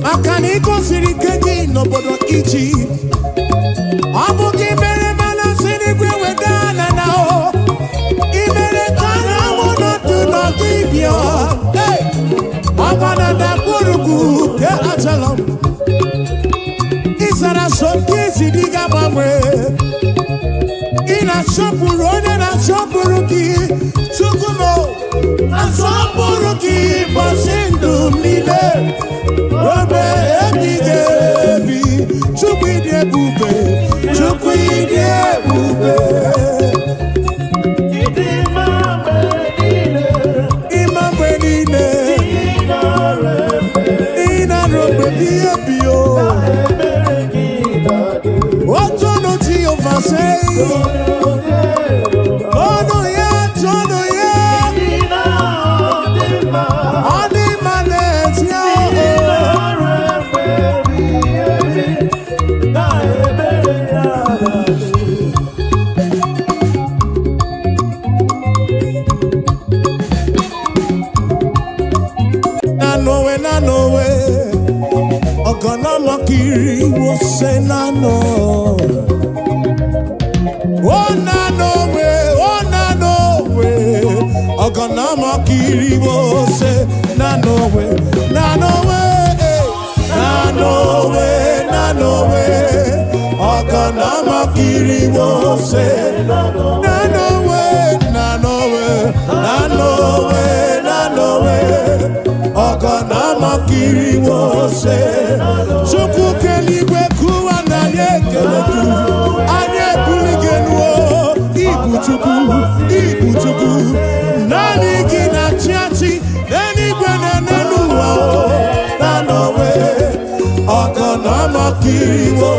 Maka na ị gosiri ike gị n'obodo Ijipt, ọ bụ gị mere mana si n'igwe weda na na o ị mere ka anyanwụ nọdụ n'ọdụ ibia. Ọgba na ndagwurugwu ke achala m ịzara so nke isi dị ga-agbanwe. Ị na-asọpụrụ onye na-asọpụrụ gị. Chukwu m, asọpụrụ gị ụbọchị ndụ m niile, obe ebighị ebi. Chukwu, ịdị ebube, Chukwu, ịdị ebube. Ịdị mma mgbe niile. Ịma mgbe niile. Ị nara efe. Ị na-arụ mgbe ebighị ebi o. Ebere gị na-adị. Otonu Jehova sei. Tonu ya, tonu ya. Ị na-adị mma. Ọ dị mma n'ezie Ị o. nara efe ebighị ebi. Na ebere ya na-adị. Nanowe, nanowe, ọ̀gànàmọ́kiri wo ṣe nánà. Ó nanowe, ó nanowe, ọ̀gànàmọ́kiri wo ṣe nanowe, nanowe, eh, nanowe, nanowe, ọ̀gànàmọ́kiri wo ṣe nanowe, nanowe, nanowe, nanowe, ọ̀gànàmọ́kiri wo ṣe. Chukwu keligwe kụwa na anyị ekele gị, anyị ebuli gị elu o. Ibu Chukwu, ibu Chukwu, naanị gị na-achị achị n'eluigwe na n'elu ụwa o. Nanowe, ọ̀gànàmọ́kiri wo.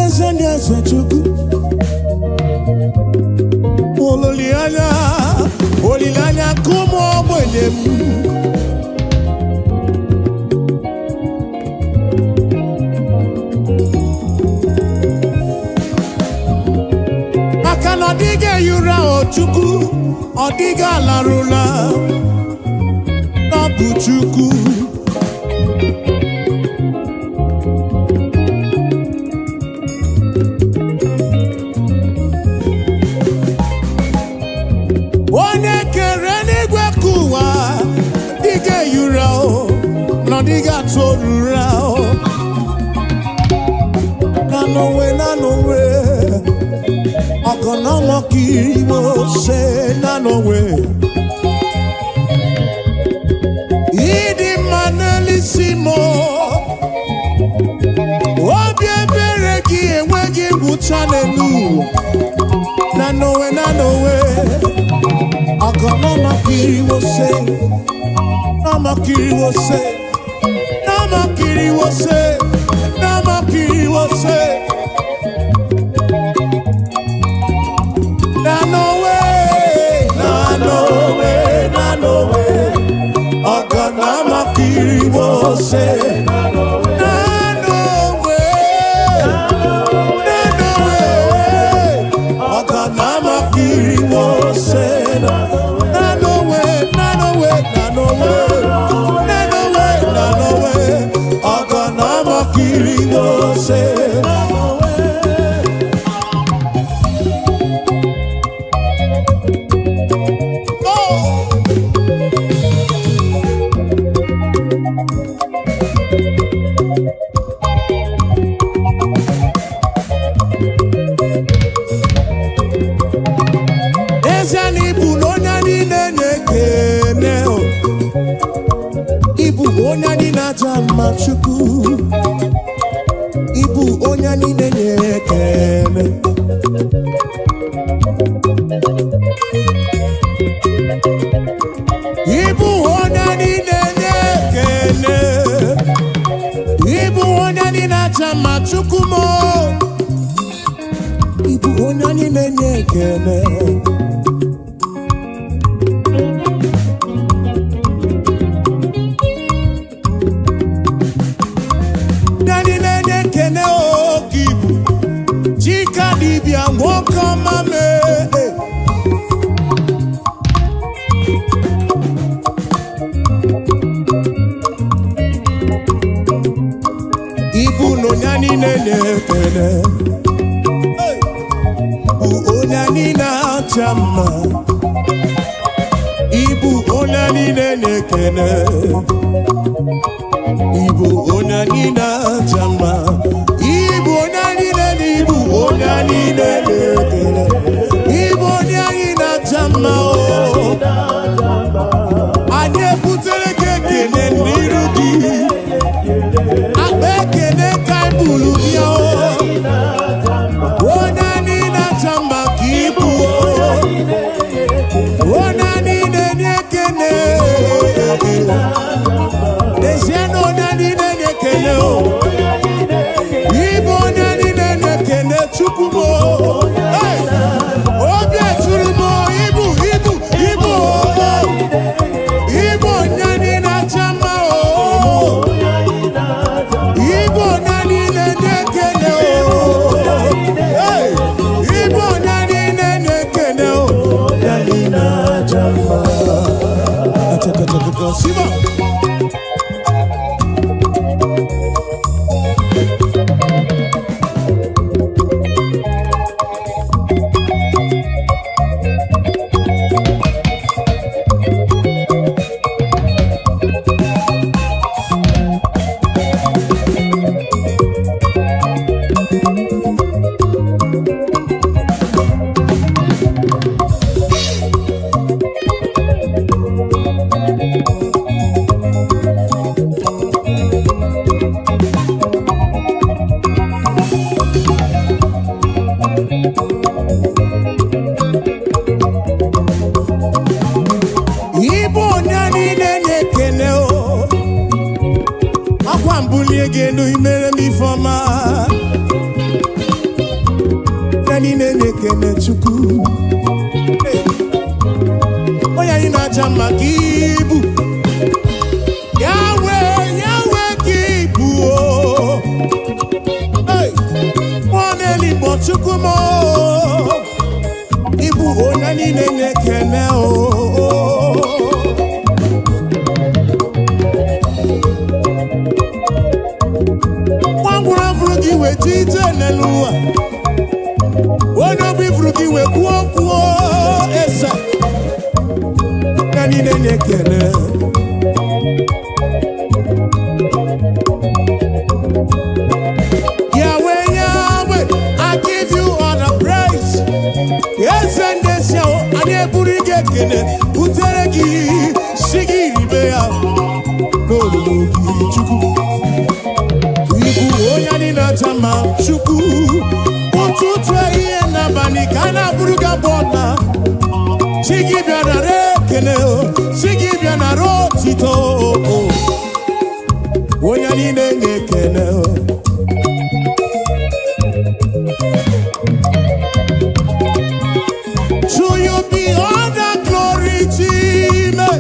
Eze ndị eze, Chukwu, olileanya, olileanya nke ụmụ ogbenye m. Maka na ọ dịghị ehi ụra o Chukwu, ọ dịghị alarụla na ọ bụ Chukwu. Onye kere n'igwe ka ụwa dịghị ehi ụra o, na ọ dịghị atụ ụra o. Na n'onwe, na n'onwe, ọgọnọmọkiri wo ṣe na n'onwe. n'isi m. Obi ebere gị enweghị ngwụcha n'elu ụwa. Na nowe na nowe ọgọnọmakiriwose, namakiriwose, namakiriwose, namakiriwose. Na nowe, na nowe, na nowe, ọgọnọmakiriwose. Na nowe, na nowe, ọgọnọmakiriwose. Na nowe, na nowe, na nowe, na nowe, na nowe, ọgọnọmakiriwose. Oh! Ezie na ịbụ na onye niile na-ekene o. Ịbụ onye anyị na-aja mma, Chukwu. Ịbụ onye niile na-ekene. Ịbụ onye niile na-ekene. Ịbụ onye anyị na-aja mma, Chukwu m o. Ịbụ onye anyị na-enye ekele. Ndị anyị na-enye ekele oke ibu Chika dibịa, nwoke ọma mee. Ibu na onye anyị na-enye ekele. Hey! Bụ onye anyị na-acha mma. Ibu onye anyị na-enye ekele. Ibu onye anyị na-acha mma. Ibu onye anyị na-enye, ibu onye anyị na-enye ekele. Ibu onye anyị na-acha mma o. Anyị ebutere gị ekele n'iru gị. Akpa ekele ka anyị buru bịa o. Onye anyị na-acha mma ka ibu o. Onye anyị na-enye ekele. N'ezie na onye anyị na-enye ekele o. Ịbụ onye anyị na-enye ekele, Chukwu m o. Hey! Obi eturu m o, ibu ibu ibu o. Ịbụ onye anyị na-acha mma o. Ịbụ onye anyị na-enye ekele o. Hey! Ịbụ onye anyị na-enye ekele o. Onye anyị na-acha mma. Achakachakaka, Siba. Ịbụ onye niile na-ekele o. Akwa mbulie gị elu, imere m ifeọma. Ya niile na-ekele Chukwu. Hey! Onye anyị na-aja mma ka ibu. Yahweh, Yahweh ka ibu o. Hey! Mmụọ na-eligbo, Chukwu m o. Ịbụ onye niile na-ekele o. Nwa ngwụrụ afụrụ gị wee ji ije n'elu ụwa. Onye obi furu gị wee kwuo kwuo eze. Ya niile na-ekele. Yahweh, Yahweh, I give you all the praise. Eze ndị esi ahụ, anyị eburu gị ekele butere gị, si gị ribe ya n'olulu gị. na-ekene o. To you be all the glory, Chime.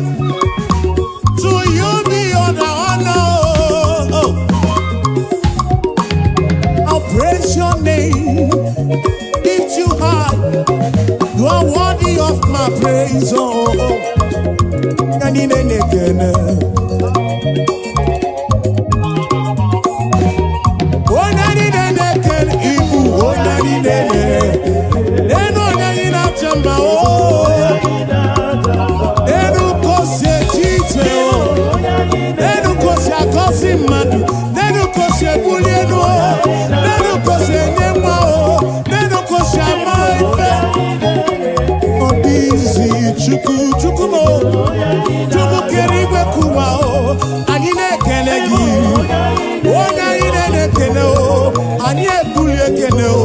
To you be all the honor. Oh. I'll praise your name, lift you high. You are worthy of my praise. Oh. Anyị na-ekene. Onye anyị na-ekene, ibu onye anyị na-ene. Enu onye anyị na-acha mma o. Enu ka o si eche iche o. Enu ka o si agọzi mmadụ. Enu ka o si ebuli elu o. Enu ka o si enye nwa o. Enu ka o si ama ife. Ọ dịghịzi Chukwu, Chukwu m o. Chukwu kere igwe kụwa o. Anyị na-ekele gị. Onye anyị na-ekele o. Anyị ebuli ekele o.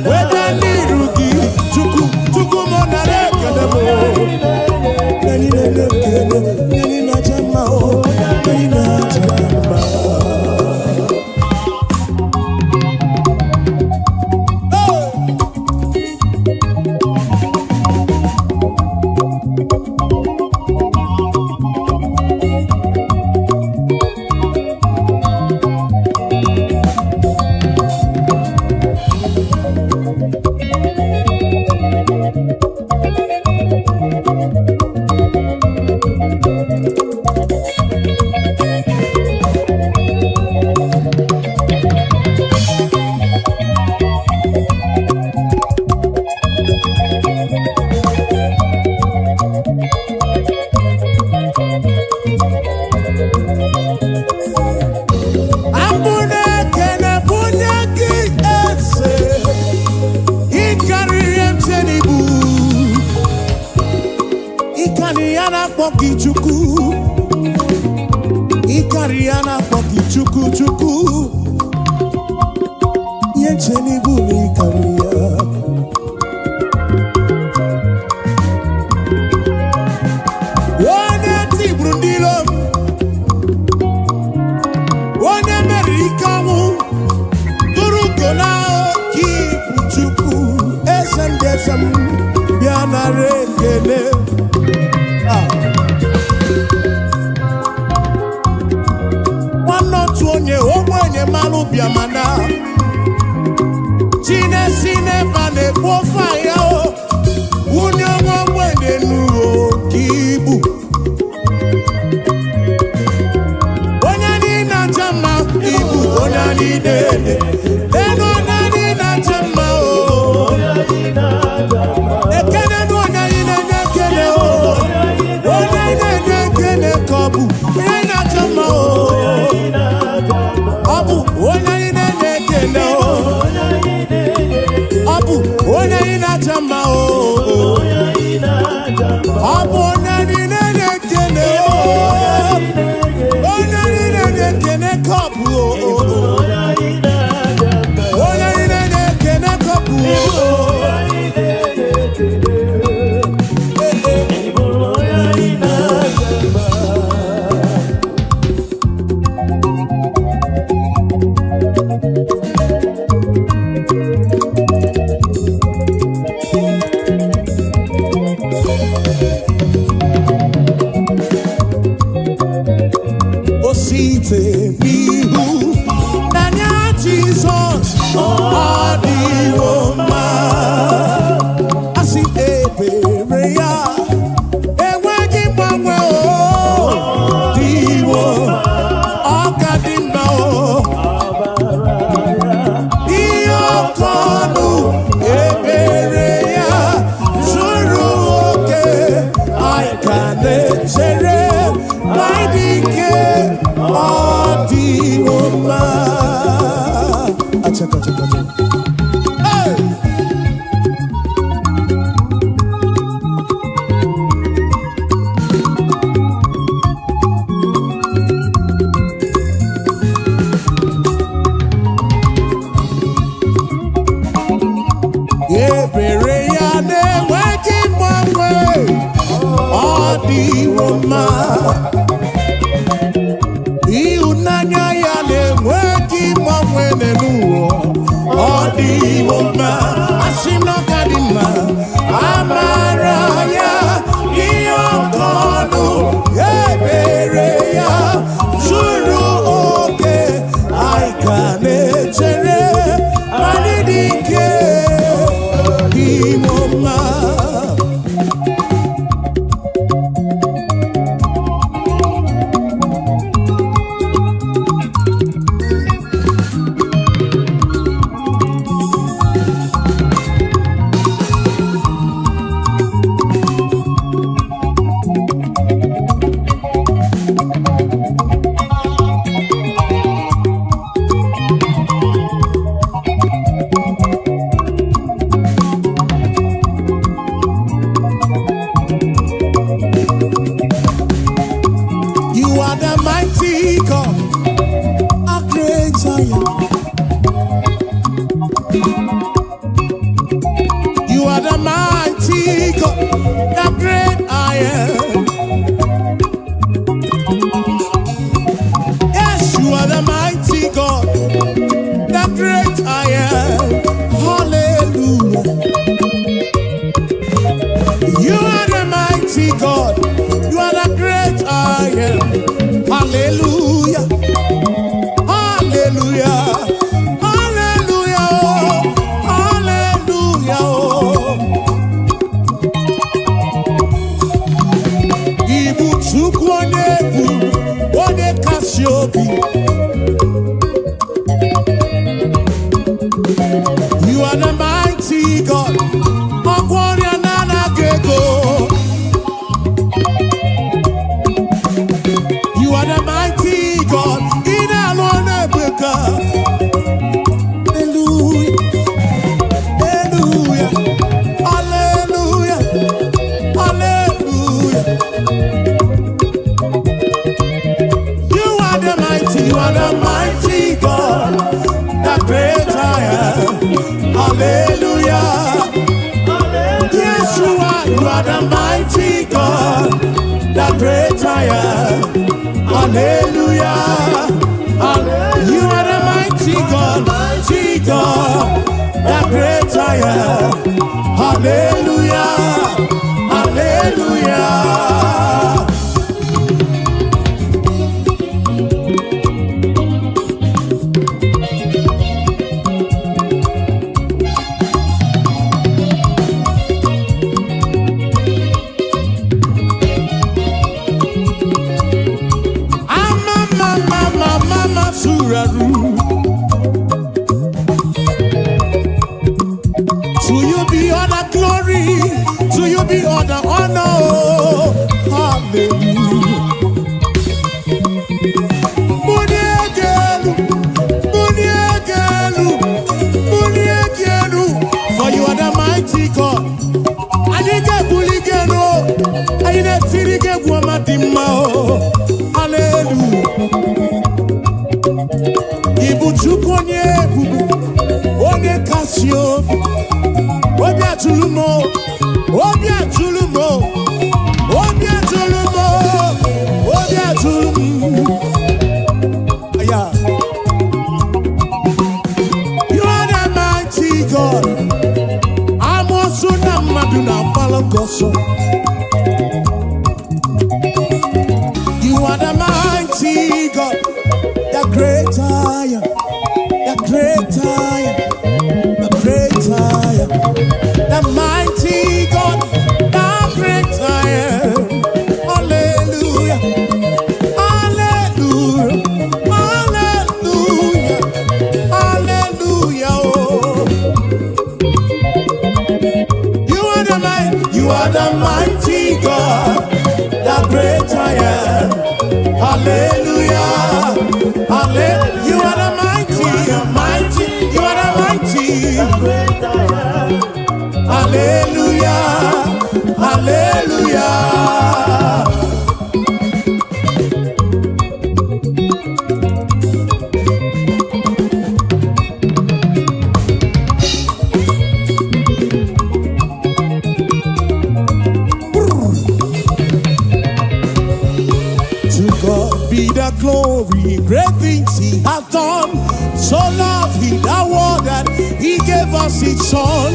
Weta n'iru gị. Chukwu, Chukwu m nara ekele m o. Anyị na-ekele, anyị na-aja mma o. Anyị na-aja mma. Hey! Abụ na-ekene bunye gị eze, ịkarịrị mche n'ibu, ịkarị ya na-akpọ gị Chukwu, ịkarị ya na-akpọ gị Chukwu, Chukwu, ihe nche n'ibu na ịkarị ya. Onye tigburu ndị iro m, onye meriri ike ọnwụ, tụrụ ugo na oke ibu Chukwu, eze ndị eze m, bịa nara ekele. Ah. Nwanne otu onye ogbenye malụ bịa mana Chinesi n'ebe a na-ekpu ofe ahịa o, wunye nwa ogbenye n'uo ka ibu. Onye anyị na-acha mma, ibu onye anyị na-ele. Elu onye anyị na-acha mma o. Ekene nụ onye anyị na-enye ekele o. Onye anyị na-enye ekele ka ọ bụ onye anyị na-acha mma o. Ọ bụ onye anyị na-enye ekele o. Ọ bụ onye anyị na-acha mma o. Ọ bụ onye anyị na-enye ekele o. Onye anyị na-enye ekele ka ọ bụ o. Onye anyị na-enye ekele ka ọ bụ o. Eh, eh. n'elu ụwa. Ọ dịwo mma, asị m na ọ ka dị mma. Amara ya dị oke ọnụ, ebere ya zuru oke. Anyị ka na-echere anyị dị ike dịwo mma. You are the mighty God, a great I am. You are the mighty God, the great I am. Yes, you are the mighty God, the great I am. Hallelujah. You are the mighty God, you are the great I am. Hallelujah. Hallelujah. Hallelujah. Hallelujah. Ibu Chukwu onye bụ onye kasị obi. You are the mighty God. Ọgwọ ọrịa na-anaghị ego. You are the mighty God. Ị na-alụ ọrụ ebube. Hallelujah. Hallelujah. Hallelujah. Hallelujah. You are the mighty, you are the mighty God, the great I am. Hallelujah. Yes, you are the mighty God, the great I am. Hallelujah. You are the mighty God, mighty God, the great I am. Hallelujah. Hallelujah. Ama mama mama suraru. To you be all the glory, to you be all the honor. Hallelujah. Muniegelu, Muniegelu, Muniegelu. For you are the mighty God. Anyị ga-ebuli gị elu, anyị na-etiri gị egwu ọma dị mma o. Hallelujah. Ị bụ Chukwu onye ebube, onye kasị obi. Obi atụrụ m o, obi atụrụ m o, obi atụrụ m o, obi atụrụ m. Yeah. You are the mighty God. Amoosu na mmadụ na-agbara gị ọsọ. You are the mighty God, the great I am, the great I am, the great I am, the mighty God, the great I am. Hallelujah, hallelujah, hallelujah, hallelujah. Oh. You are the mighty, you are the mighty God, the great I am. Hallelujah, hallelujah. You are the mighty, mighty, you are the mighty. Hallelujah, hallelujah. To God be the glory, great things He hath done. So loved us His Son.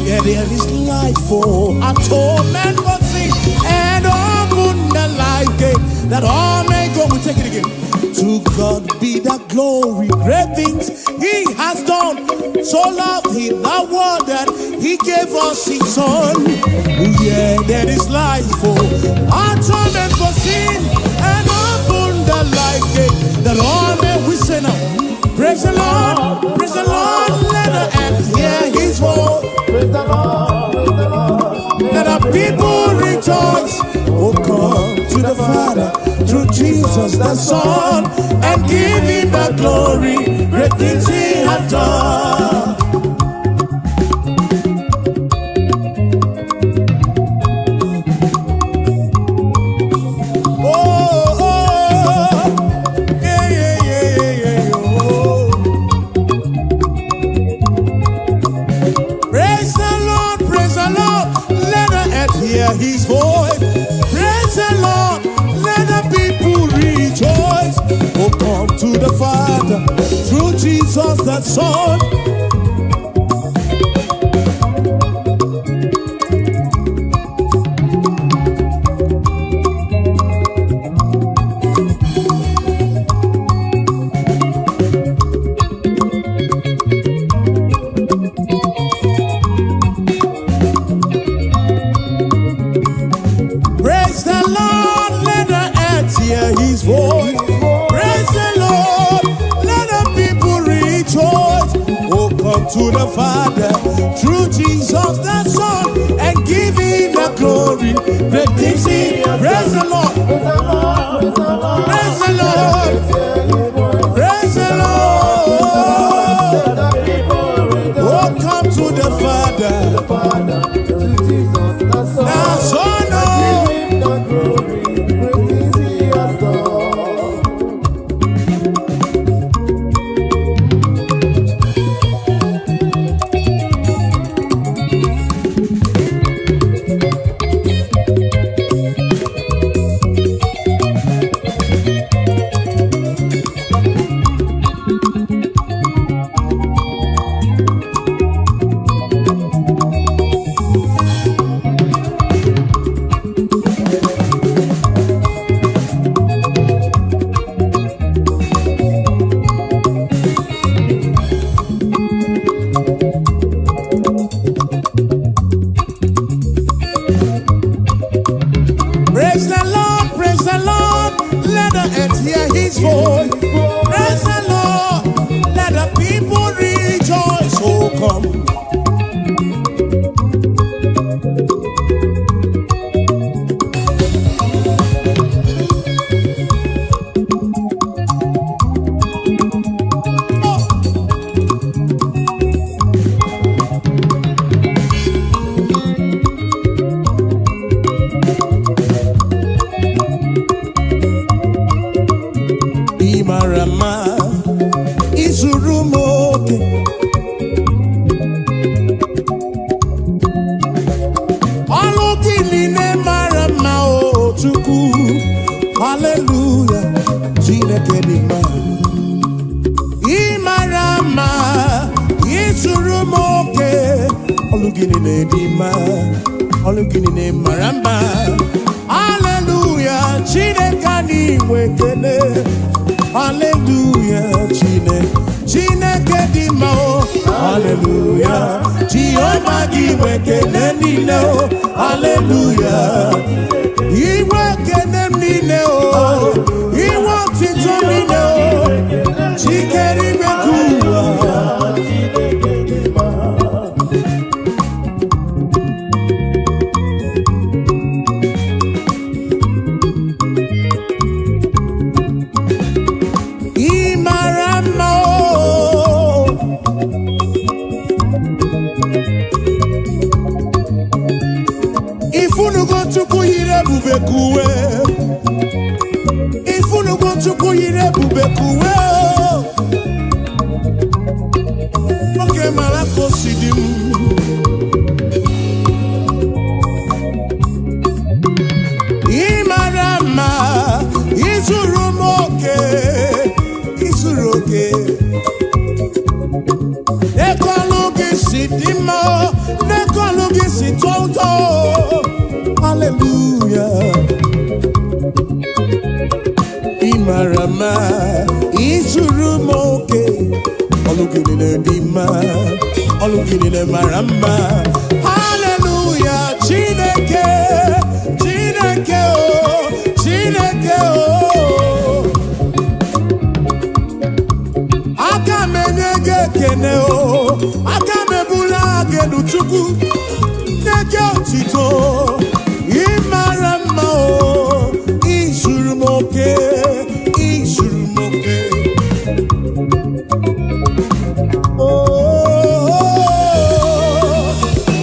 Yeah, there is life for atonement for sin and open the life gate that all may go. We take it again. To God be the glory, great things He has done. So loved He the world that He gave us His Son. Yeah, there is life for atonement for sin and open the life gate that all may, we say now. Praise the Lord, praise the Lord, let the earth hear His voice. Praise the Lord, praise the Lord. Let the people rejoice. Oh, come to the Father through Jesus the Son and give Him the glory. Great things He hath done. Oh, oh, yeah, yeah, yeah, yeah, yeah, oh. Praise the Lord, praise the Lord, let the earth hear His voice. Praise the Lord, let the people rejoice. Oh, come to the Father through Jesus the Son. Praise the Lord, let the earth hear His voice. Praise the Lord, let the people rejoice. Oh, come to the Father through Jesus the Son and give Him the glory. Great things He. Praise the Lord, Praise the Lord, praise the Lord. praise the Lord, Hear His voice. praise the Lord. Let the people rejoice. Oh, come to the Father, The Father, through Jesus the Son. the Son. Oh. Give Him the glory, great things He has done. Praise the Lord, praise the Lord, let the earth hear His voice. Praise the Lord, let the people rejoice. Oh, come. Oh. Ị mara mma, izuru m oke. Ọlụ gị niile mara mma, o Chukwu. Haleluya, Chineke dị mma. Ị mara mma, izuru m oke. Ọlụ gị niile dị mma, ọlụ gị niile mara mma. Haleluya, Chineke anyị nwe ekele. Haleluya, Chineke, Chineke dị mma o. Haleluya, Jehova gị nwe ekele niile o. Haleluya, inwe ekele m niile o. Inwe otito niile o. Chikere igwe ka ụwa. Ị mara mma o. Ifunugo Chukwu yiri ebube ka uwe. Ifunugo Chukwu yiri ebube ka uwe o. Oge mara ka o si dị m. Ị mara mma, izuru m oke, izuru oke. Ekọlụ gị Ọlụ gị niile dị mma, ọlụ gị niile mara mma. Haleluya, Chineke, Chineke o, Chineke o. Aka m enye gị ekene o, aka m ebula gị elu, Chukwu, nye gị otito. Ị mara mma o, izuru m oke, izuru m oke. Oh,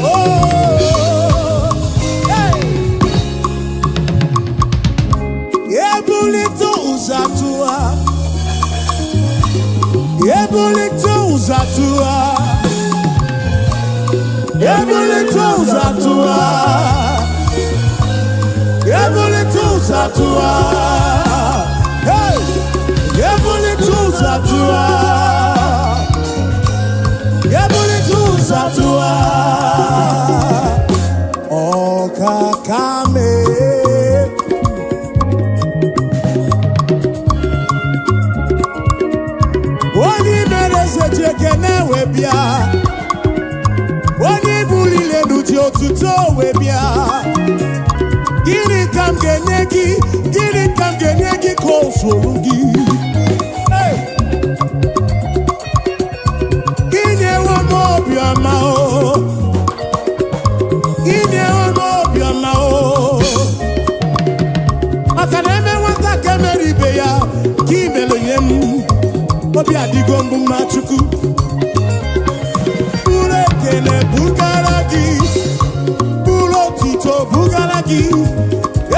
oh, hey. Ebulite ụzọ atụwa, ebulite ụzọ atụwa, ebulite ụzọ atụwa, ebulite ụzọ atụwa. Hey! Ebulite ụzọ atụwa, ebulite ụzọ atụwa. Ọkaka mee. Onye mere eze ji ekene wee bịa, onye buliri elu ji otuto wee bịa. Gịnị ka m ga-enye gị? Gịnị ka m ga-enye gị ka o zuru gị? Hey! Inyewo m obiọma o, inyewo m obiọma o, maka na eme nwata ka emere ibe ya ka imere nye m. Obi adịgo mbụ mma. Chukwu, buru ekele bugara gị, buru otuto bugara gị,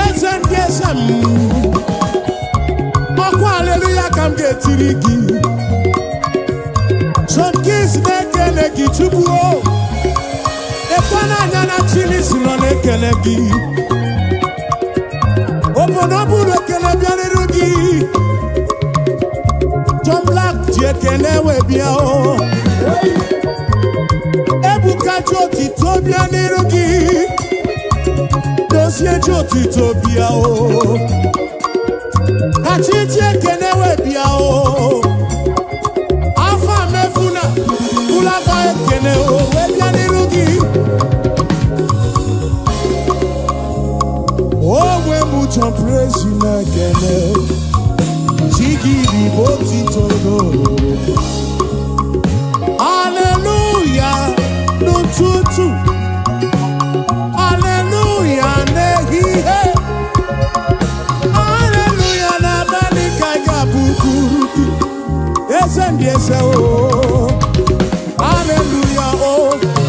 eze ndị eze m. Ọkwa aleluya ka m ga-etiri gị. John Keys na-ekele gị, Chukwu o. Ekwe n'anya na Chilisi nọ na-ekele gị. Obodo buru ekele bịarịrị gị. John Black ji ekele wee bịa o. Ebuka ji otito bịa n'iru gị. Dozie ji otito bịa o. Kachi ji ekele wee bịa o. Afa mefuna ụlọaka ekele o wee bịa n'iru gị. Onwe m John Praise na-ekele Chigiri bụ otito n'olulu. Haleluya n'ụtụtụ, haleluya n'ehihie, haleluya n'abalị ka ị ga-abụkwuru gị, eze ndị eze o. Haleluya o,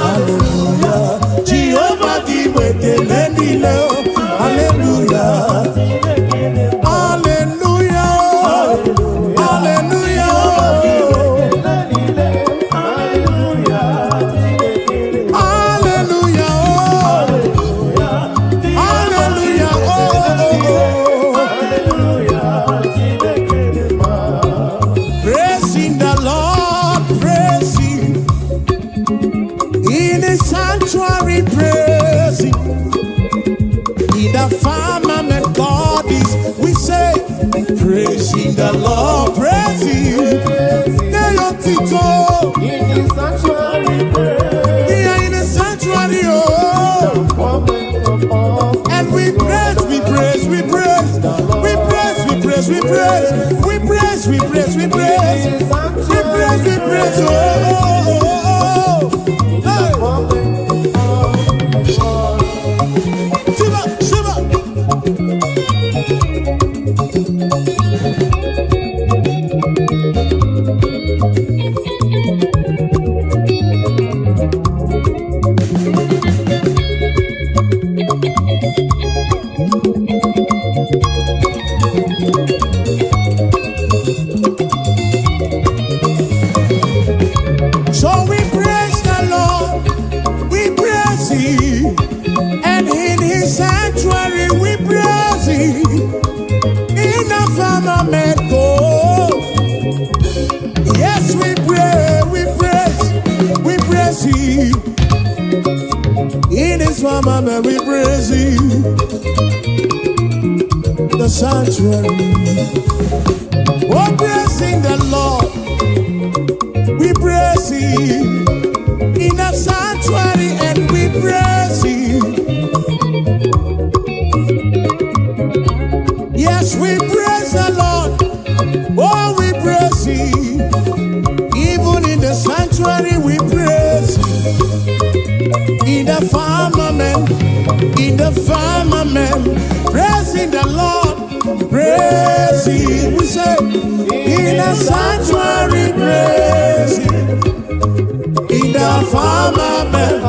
haleluya. Jehova gị bụ ekele niile o. Haleluya, haleluya o, haleluya o. Hallelujah, oh. Hallelujah, oh, oh, oh. Praising the Lord, praise Him. In His sanctuary, praise Him. In the firmament God is, we say, praising the Lord, praise Him. Tito. In the sanctuary, praise. We are in the sanctuary, oh. Moment of all. And we praise, we praise, we praise, we praise, we praise, we praise, we praise, we praise, we praise, we praise, we praise, oh, oh, oh, oh. Hey. Moment of all. Shiva, Shiva. So we praise the Lord, we praise Him, and in His sanctuary we praise Him. In the firmament, oh, yes, we pray, we praise, we praise Him. In His firmament we praise Him. The sanctuary, oh, praising the Lord. We Praising the Lord, praise Him. We say, in the sanctuary, praise Him. In the firmament,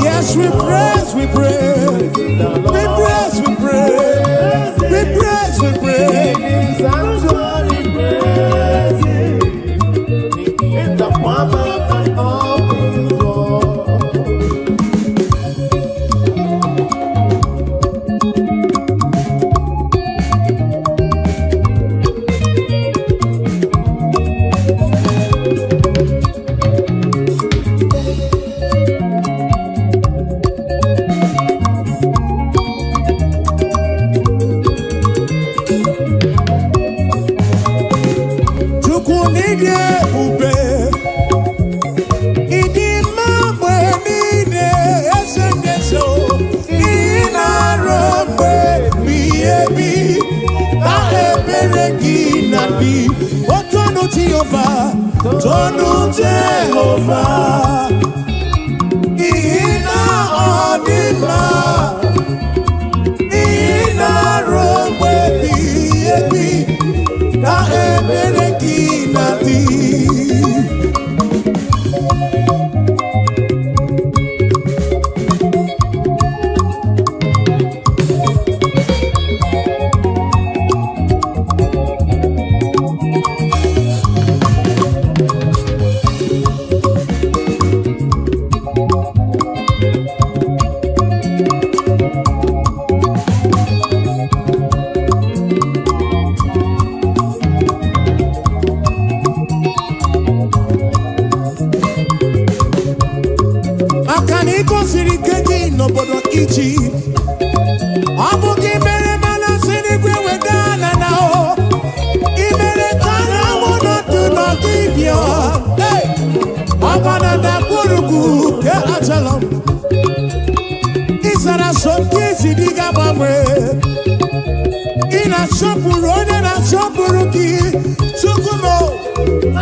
yes, we praise, we praise. We praise, we praise. We praise, we praise. In sanctuary, praise Him. In the firmament of His word. Chukwu n'ịdị ebube, ịdị mma mgbe niile, eze ndị eze o. Ị na-arụ mgbe ebighị ebi, na ebere gị na-adị. O tonu Jehova, tonu Jehova, n'ihi na ọ dị mma. Ị na-arụ mgbe ebighị ebi, na ebere gị na-adị. Maka na ị gosiri ike gị n'obodo Ijipt, ọ bụ gị mere mana si n'igwe weda ala na o ị mere ka anyanwụ nọdụ n'ọdụ bịa. Hey! Ọgba na ndagwurugwu nke achalọ m, ị zara so nke isi dị ga-agbanwe. Ị na-asọpụrụ onye na-asọpụrụ gị. Chukwu m,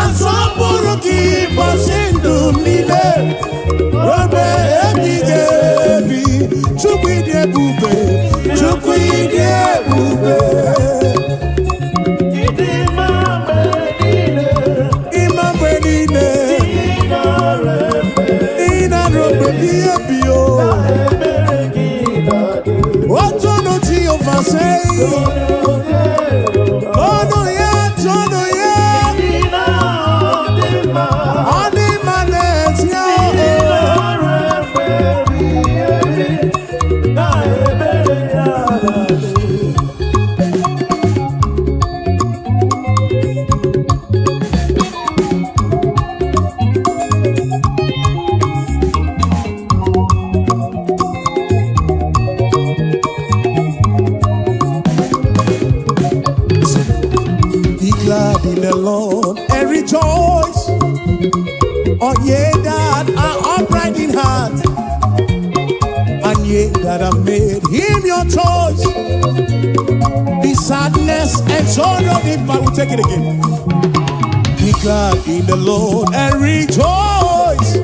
asọpụrụ gị ụbọchị ndụ m niile ruo ebighị ebi. Chukwu, ịdị ebube, Chukwu, ịdị ebube. Ịdị mma mgbe niile, Ịma mgbe niile, ị nọrọ efe, ị na-arụ mgbe ebighị ebi o. ebere gị na-adị. Otonu Jehova sei, ọnụ ya, tonu ya, Ịdị na ọ dị mma, ọ dị mma n'ezie ị o. nọrọ efe ebighị ebi, na ebere ya na-adị. Be glad in the Lord and rejoice, all ye that are upright in heart, and ye that have made him your choice. Be sadness and sorrow depart. We'll take it again. Be glad in the Lord and rejoice,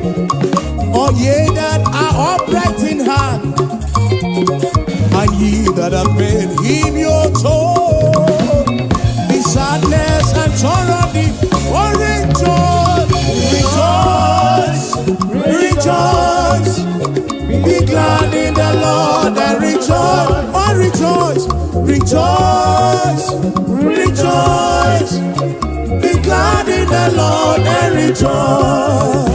all ye that are upright in heart, and ye that have made him your choice. Be sadness and sorrow depart. Oh, rejoice, rejoice, rejoice. Be glad in the Lord and rejoice. Oh, rejoice, rejoice, rejoice. Be glad in the Lord and rejoice.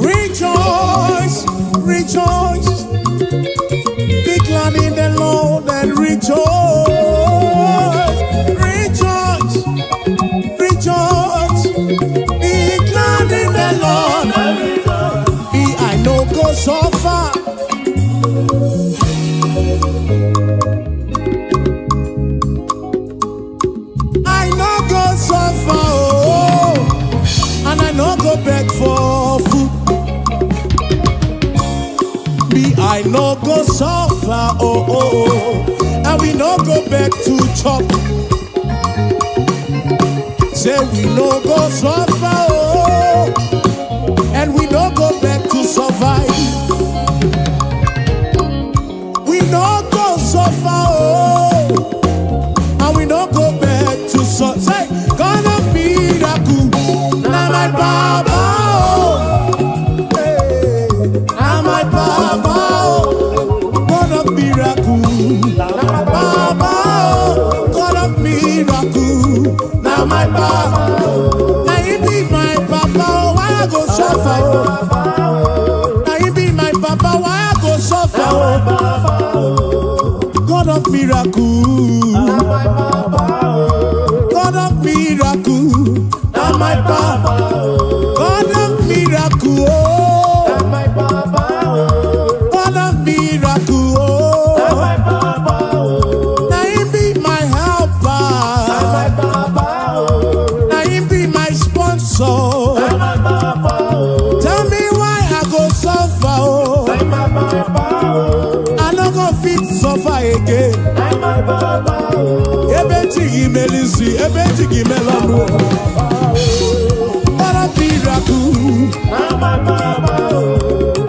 Rejoice, rejoice. Be glad in the Lord and rejoice. Rejoice, rejoice. oh, and we no go back to chop. Say we no go suffer, oh, and we no go back to survive. We no go suffer, oh, and we no go back to so. Say, God of miracle, na my baba, oh, hey, na my baba, oh, God of miracle, baba, oh, God of miracle, na my baba. Na he be my papa, oh, why I go suffer? Oh? Na he be my papa, why I go suffer? Oh? God of miracle. God of miracle, na my papa. God of miracle, oh. God of miracle, oh. Na him be my helper. Na him be my sponsor. Tell me why I go suffer, oh. I no go fit suffer again. Ebe chi gị mere isi, ebe chi gị mere ọnụ. God of miracle,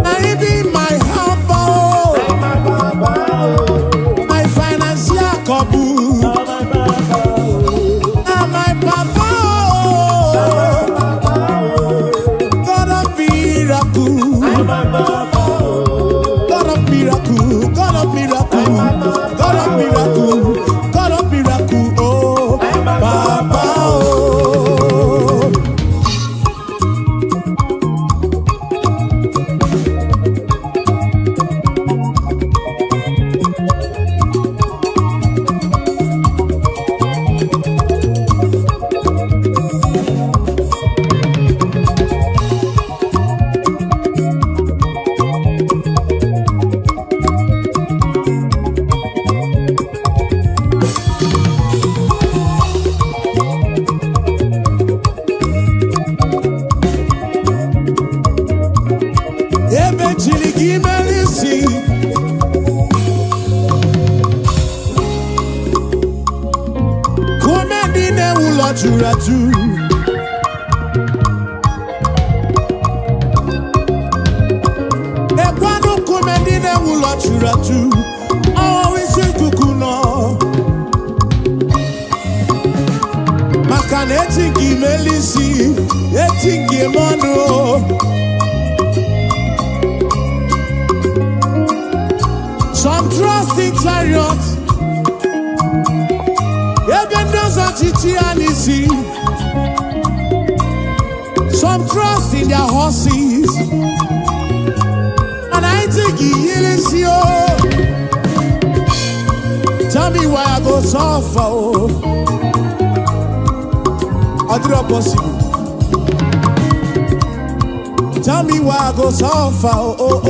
na him be my helper, oh. My financial couple. Na my papa, oh. God of miracle, God of miracle, God of miracle, God of miracle, God of miracle, oh, Papa, oh. Ebe chiri gị mere isi. Kume ndị na-ewu ụlọ juru ajụ. Ekwanụ nkume ndị na-ewu ụlọ juru ajụ. Ọwụ isi ikuku nọ. Maka na eti gị mere isi, eti gị eme ọnụ o. Some trust in chariots. Ebe ndị ọzọ chichi ya n'isi. Some trust in their horses. And I think he isi o. Tell me why I go suffer o. Ọ dịrọ possible. Tell me why I go suffer oh, oh.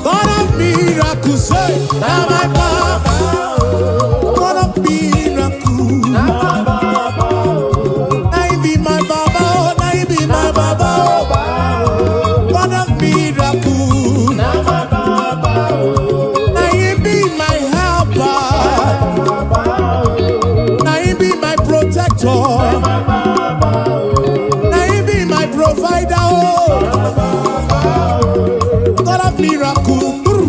God of miracles, say, na my papa. God of miracle, na he be my baba, oh, na he be my baba, oh. God of miracle, na he be my helper, na he be my protector, na he be my provider, oh. God of miracle. Brr.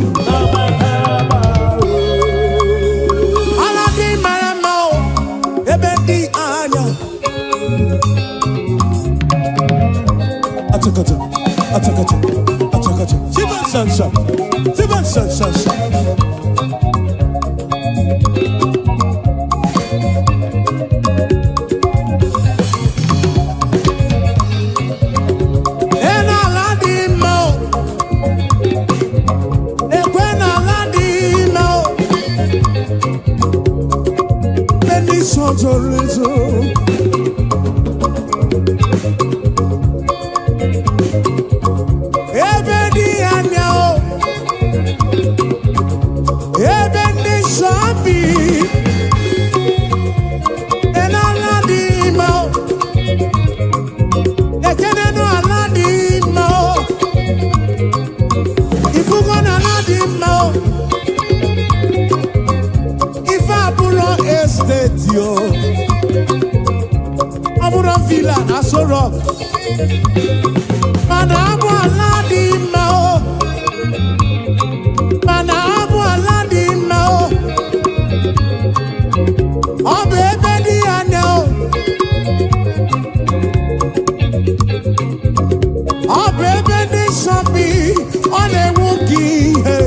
Ala dị mara mma o, ebe dị anya. Achakacha, achakacha, achakacha. Siban sansa, siban sansa. Ena ala dị mma o, ekwe na ala dị mma o. Ebe ndị nsọ zoro ezo. Ebe dị anya o, ebe ndị nsọ bi. Ena ala dị mma o, ekenenu ala dị mma o. Ọ bụrụ villa na Aso Rock, mana abụ ala dị mma o, mana abụ ala dị mma o. Ọ bụ ebe dị anya o, ọ bụ ebe ndị nsọ bi, ọ na-enwu gị ihe.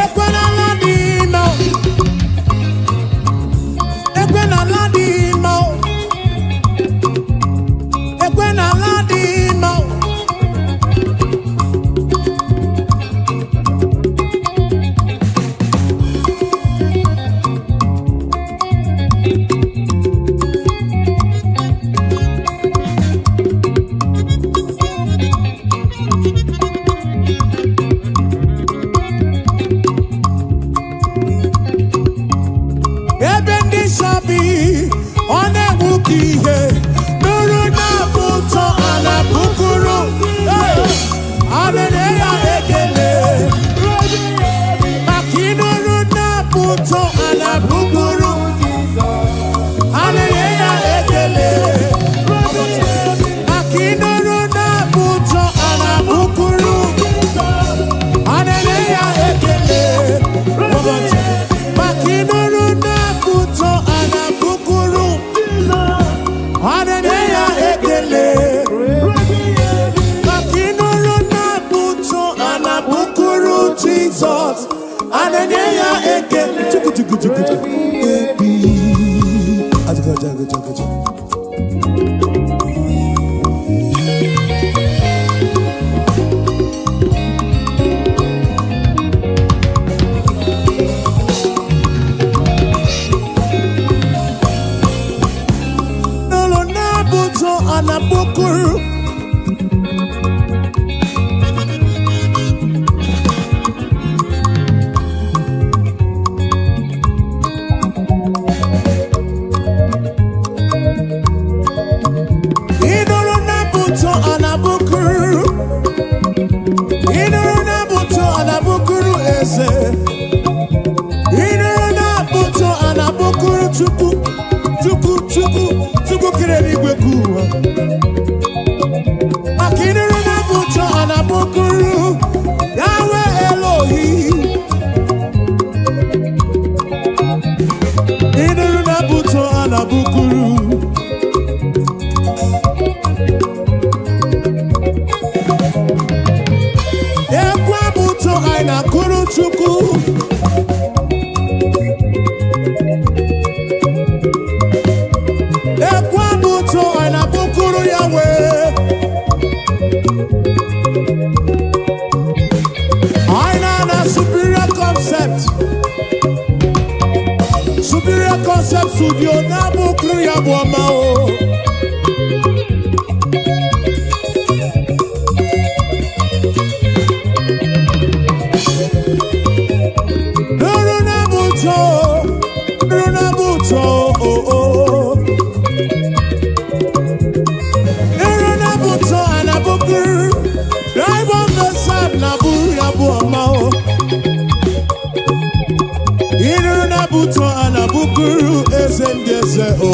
Ekwenala dị mma o. Ekwenala dị mma o. Ekwenala dị mma o. Ebe ndị nsọ bi, ọ na-enwu ka ihe. Nụrụ na-abụ ụtọ ala bukuru. Hey! A na-enye ya ekele. Maka ịnụrụ na-abụ ụtọ ala bukuru. A na-enye ya ekele. Maka ịnụrụ na-abụ ụtọ ala bukuru. A na-enye ya ekele. Maka ịnụrụ na-abụ ụtọ ala bukuru. A na-enye ya ekele. Maka ịnụrụ na-abụ ụtọ ala bukuru Jizọs. A na-enye ya ekele. Chukwu, chukwu, chukwu, chukwu. Ebi. Ajụjụ, ajụjụ, ajụjụ. N'ụlọ na-abụ ụtọ ala bukuru. Ịnụrụ na-abụ ụtọ ala bukuru. Ịnụrụ na-abụ ụtọ ala bukuru eze. Ịnụrụ na-abụ ụtọ ala bukuru Chukwu, Chukwu, Chukwu, Chukwu kere eluigwe ka ụwa. Maka ịnụrụ na-abụ ụtọ ala bukuru Yahweh Elohi. Ịnụrụ na-abụ ụtọ ala bukuru. Ekwe bụ ụtọ anyị na-akụrụ Chukwu. Ekwe bụ ụtọ anyị na-abụkụrụ ya wee. Anyị na-ana Superior Concept. Superior Concept Studio na-abụkụrụ ya bụ ọma o. Nụrụ na-abụ ụtọ, nụrụ na-abụ ụtọ, o o. Nụrụ na-abụ ụtọ a na-abụkụrụ. Drive on the side na-abụrụ ya bụ ọma o. Ịnụrụ na-abụ ụtọ a na-abụkụrụ eze ndị eze o.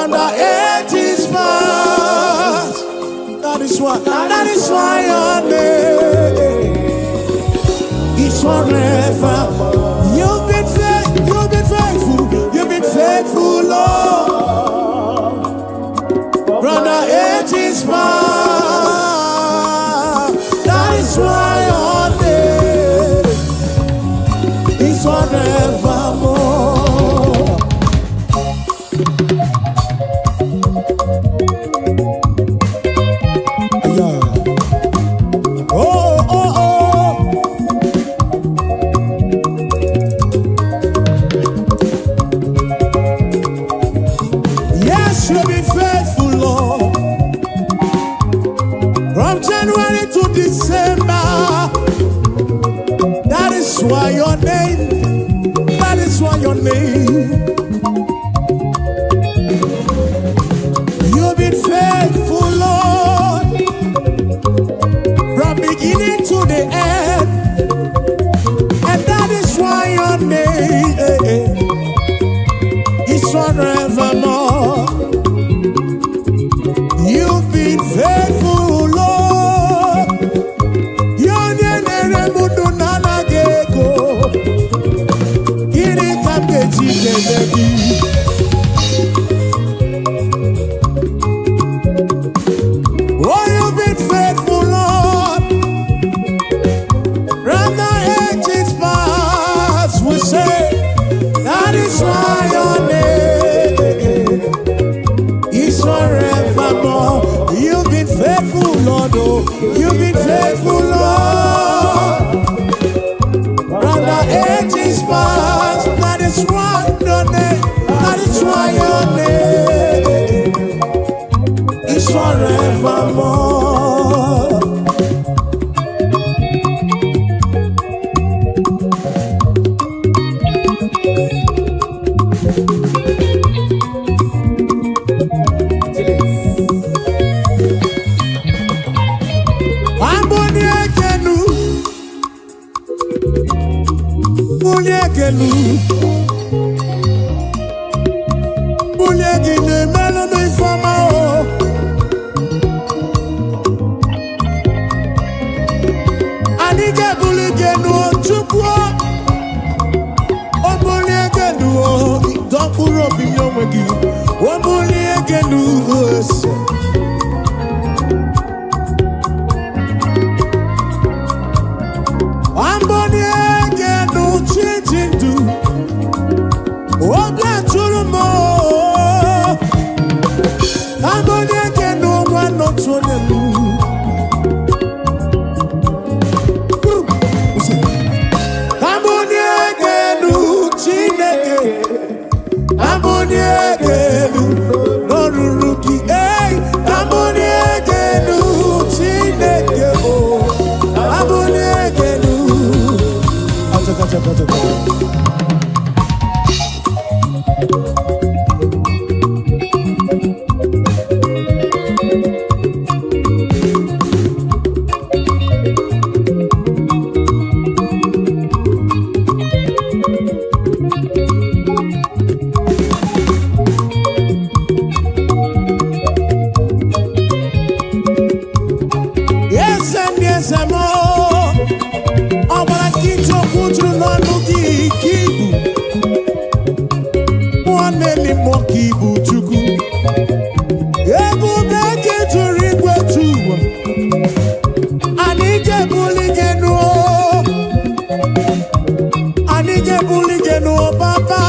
From the ages past. That is why your name is forever. You've been faithful, you've been faithful, you've been faithful, Lord. From the ages past. That is why your name is forevermore. Yeah. Oh. Yes, you've been faithful, Lord. From January to December. That is why your name, that is why your name. You've been faithful, Lord. From beginning to the end. And that is why your name is forevermore. You've been faithful, Lord. Onye na-ere m ndụ na-anaghị ego. Gịnị ka m ga-eji kelee gị? Oh, you've been faithful, Lord. From the ages past, we say, that is why your name is forevermore. You've been faithful, Lord. Oh, you've been faithful, Lord. From the ages past, that is why your name, that is why your name is forevermore. Chilis. Amboni ekenu, bulie ekenu, bulie gị na-emelụ m ifeọma o. Anyị ga-ebuli gị enu o, Chukwu o. O bulie gị enu o, dọ mkpụrụ obi nye onwe gị. O bulie gị enu ese. Amboni egenu chichi ndụ, obi atụrụ m o. Amboni egenu nwa n'otu onye m. Amboni egenu Chineke, amboni egenu n'oruru gị. Ei, amboni egenu Chineke o, amboni egenu. Achaka, achaka, achaka. Eze ndị eze m, ọ gbara nkịtị okwu juru n'ọnụ gị ka ibu mmụọ na-eli mmụọ ka ibu Chukwu. Ebube gị juru igwe ju ụwa. Anyị ga-ebuli gị enu o. Anyị ga-ebuli gị enu o, Papa.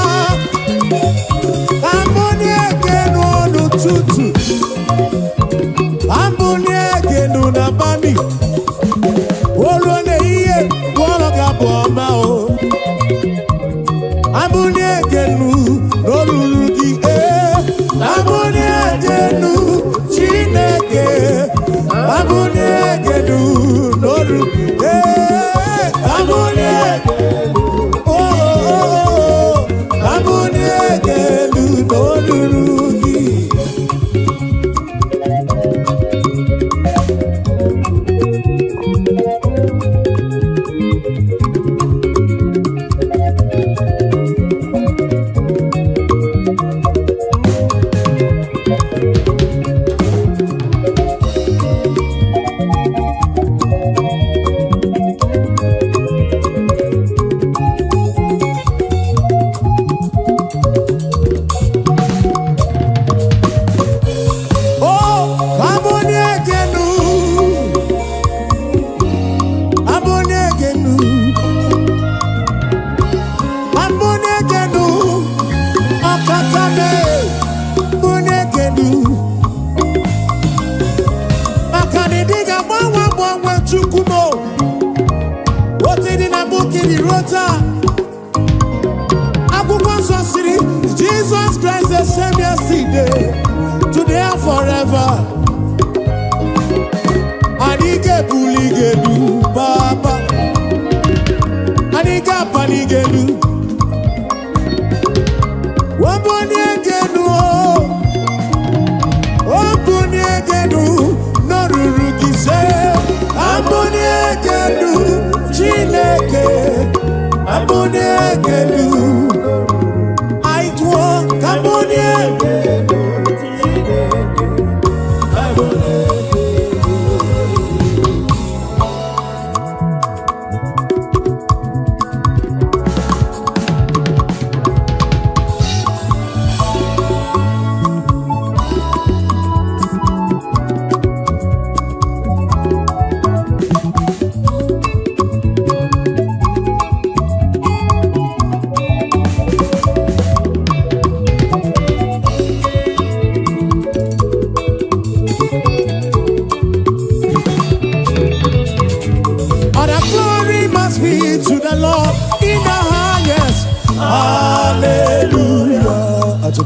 Amboni egenu n'ụtụtụ, amboni egenu n'abalị, olu n'ehihie, gwọrọ ga-abụ ọma o. Amboni egenu n'olulu gị ee. Amboni egenu Chineke, amboni egenu n'olu ee. Amboni egenu, oh, oh, oh, amboni egenu n'olulu gị.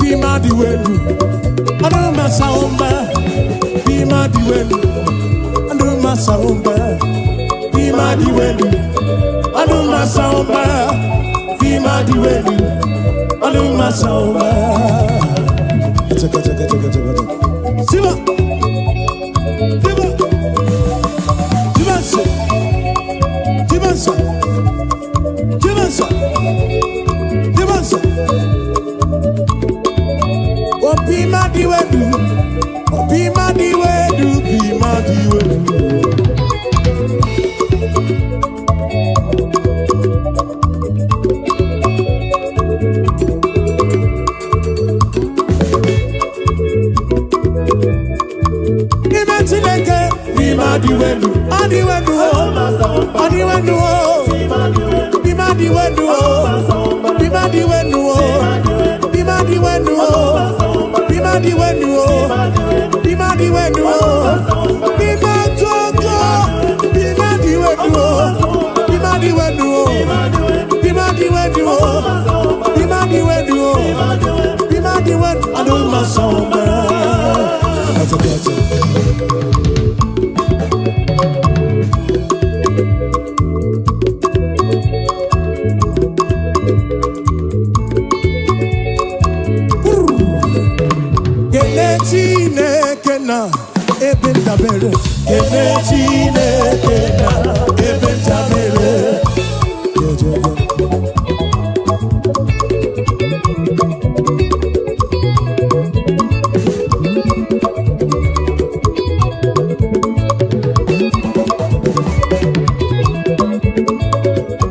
Bima dị welu, ọdụ masa ụmba. Bima dị welu, ọdụ masa ụmba. Bima dị welu, ọdụ masa ụmba. Bima dị welu, ọdụ masa ụmba. Chaka, chaka, chaka, chaka, chaka. Siba! Siba! Jibansa! Jibansa! Jibansa! Jibansa! Obi madiwedu, obi madiwedu, bi madiwedu. N'ime Chineke, n'ime adịwelu, adịwelu o, adịwelu o, n'ime adịwelu o, n'ime adịwelu o, n'ime adịwelu o, n'ime adịwelu o, n'ime adịwelu o, n'ime ototo, n'ime adịwelu o, n'ime adịwelu o, n'ime adịwelu o, n'ime adịwelu o, n'ime adịwelu, adụmasọmba. Gotcha, gotcha. Kele Chineke na ebe ndabere. Kele Chineke na ebe ndabere. Jejeje.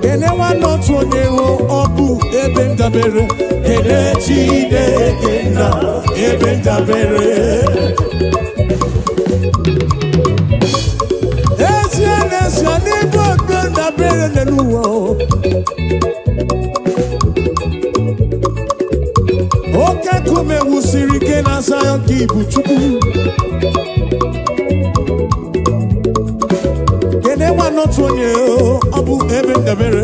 Kele nwanne otu onye hụ ọ bụ ebe ndabere. Kele Chineke na ebe ndabere. Ezie n'ezie n'ebe ebe ndabere n'elu ụwa o. Oke nkume wusiri ike na Zion ka ibu Chukwu. Kene nwanne otu onye o, ọ bụ ebe ndabere.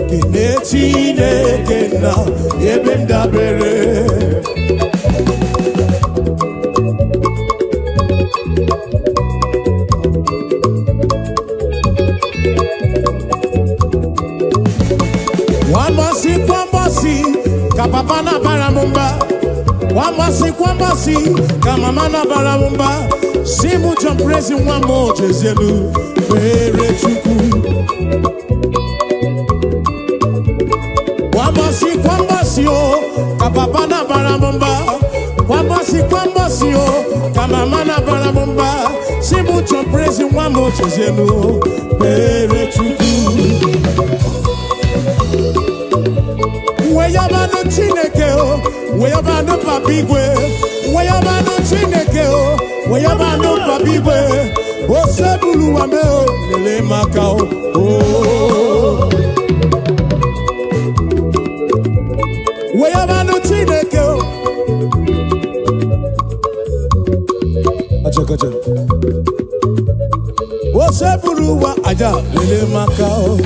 Kene Chineke na ebe ndabere. Nwambọsị kwambọsị ka papa na-abara m mba. Nwambọsị kwambọsị ka mama na-abara m mba. Si mụ John Prezi nwa m ojezielu kpere Chukwu. Kwambọsị kwambọsị o ka papa na-abara m mba. Kwambọsị kwambọsị o ka mama na-abara m mba. Si mụ John Prezi nwa m ojezielu kpere Chukwu. Weyabanụ Chineke o, weyabanụ Papa Igwe, weyabanụ Chineke o, weyabanụ Papa Igwe, osebulu wame o, lele maka o. O. Weyabanụ Chineke o. Acha, kacha. Osebulu wa aja, lele maka o.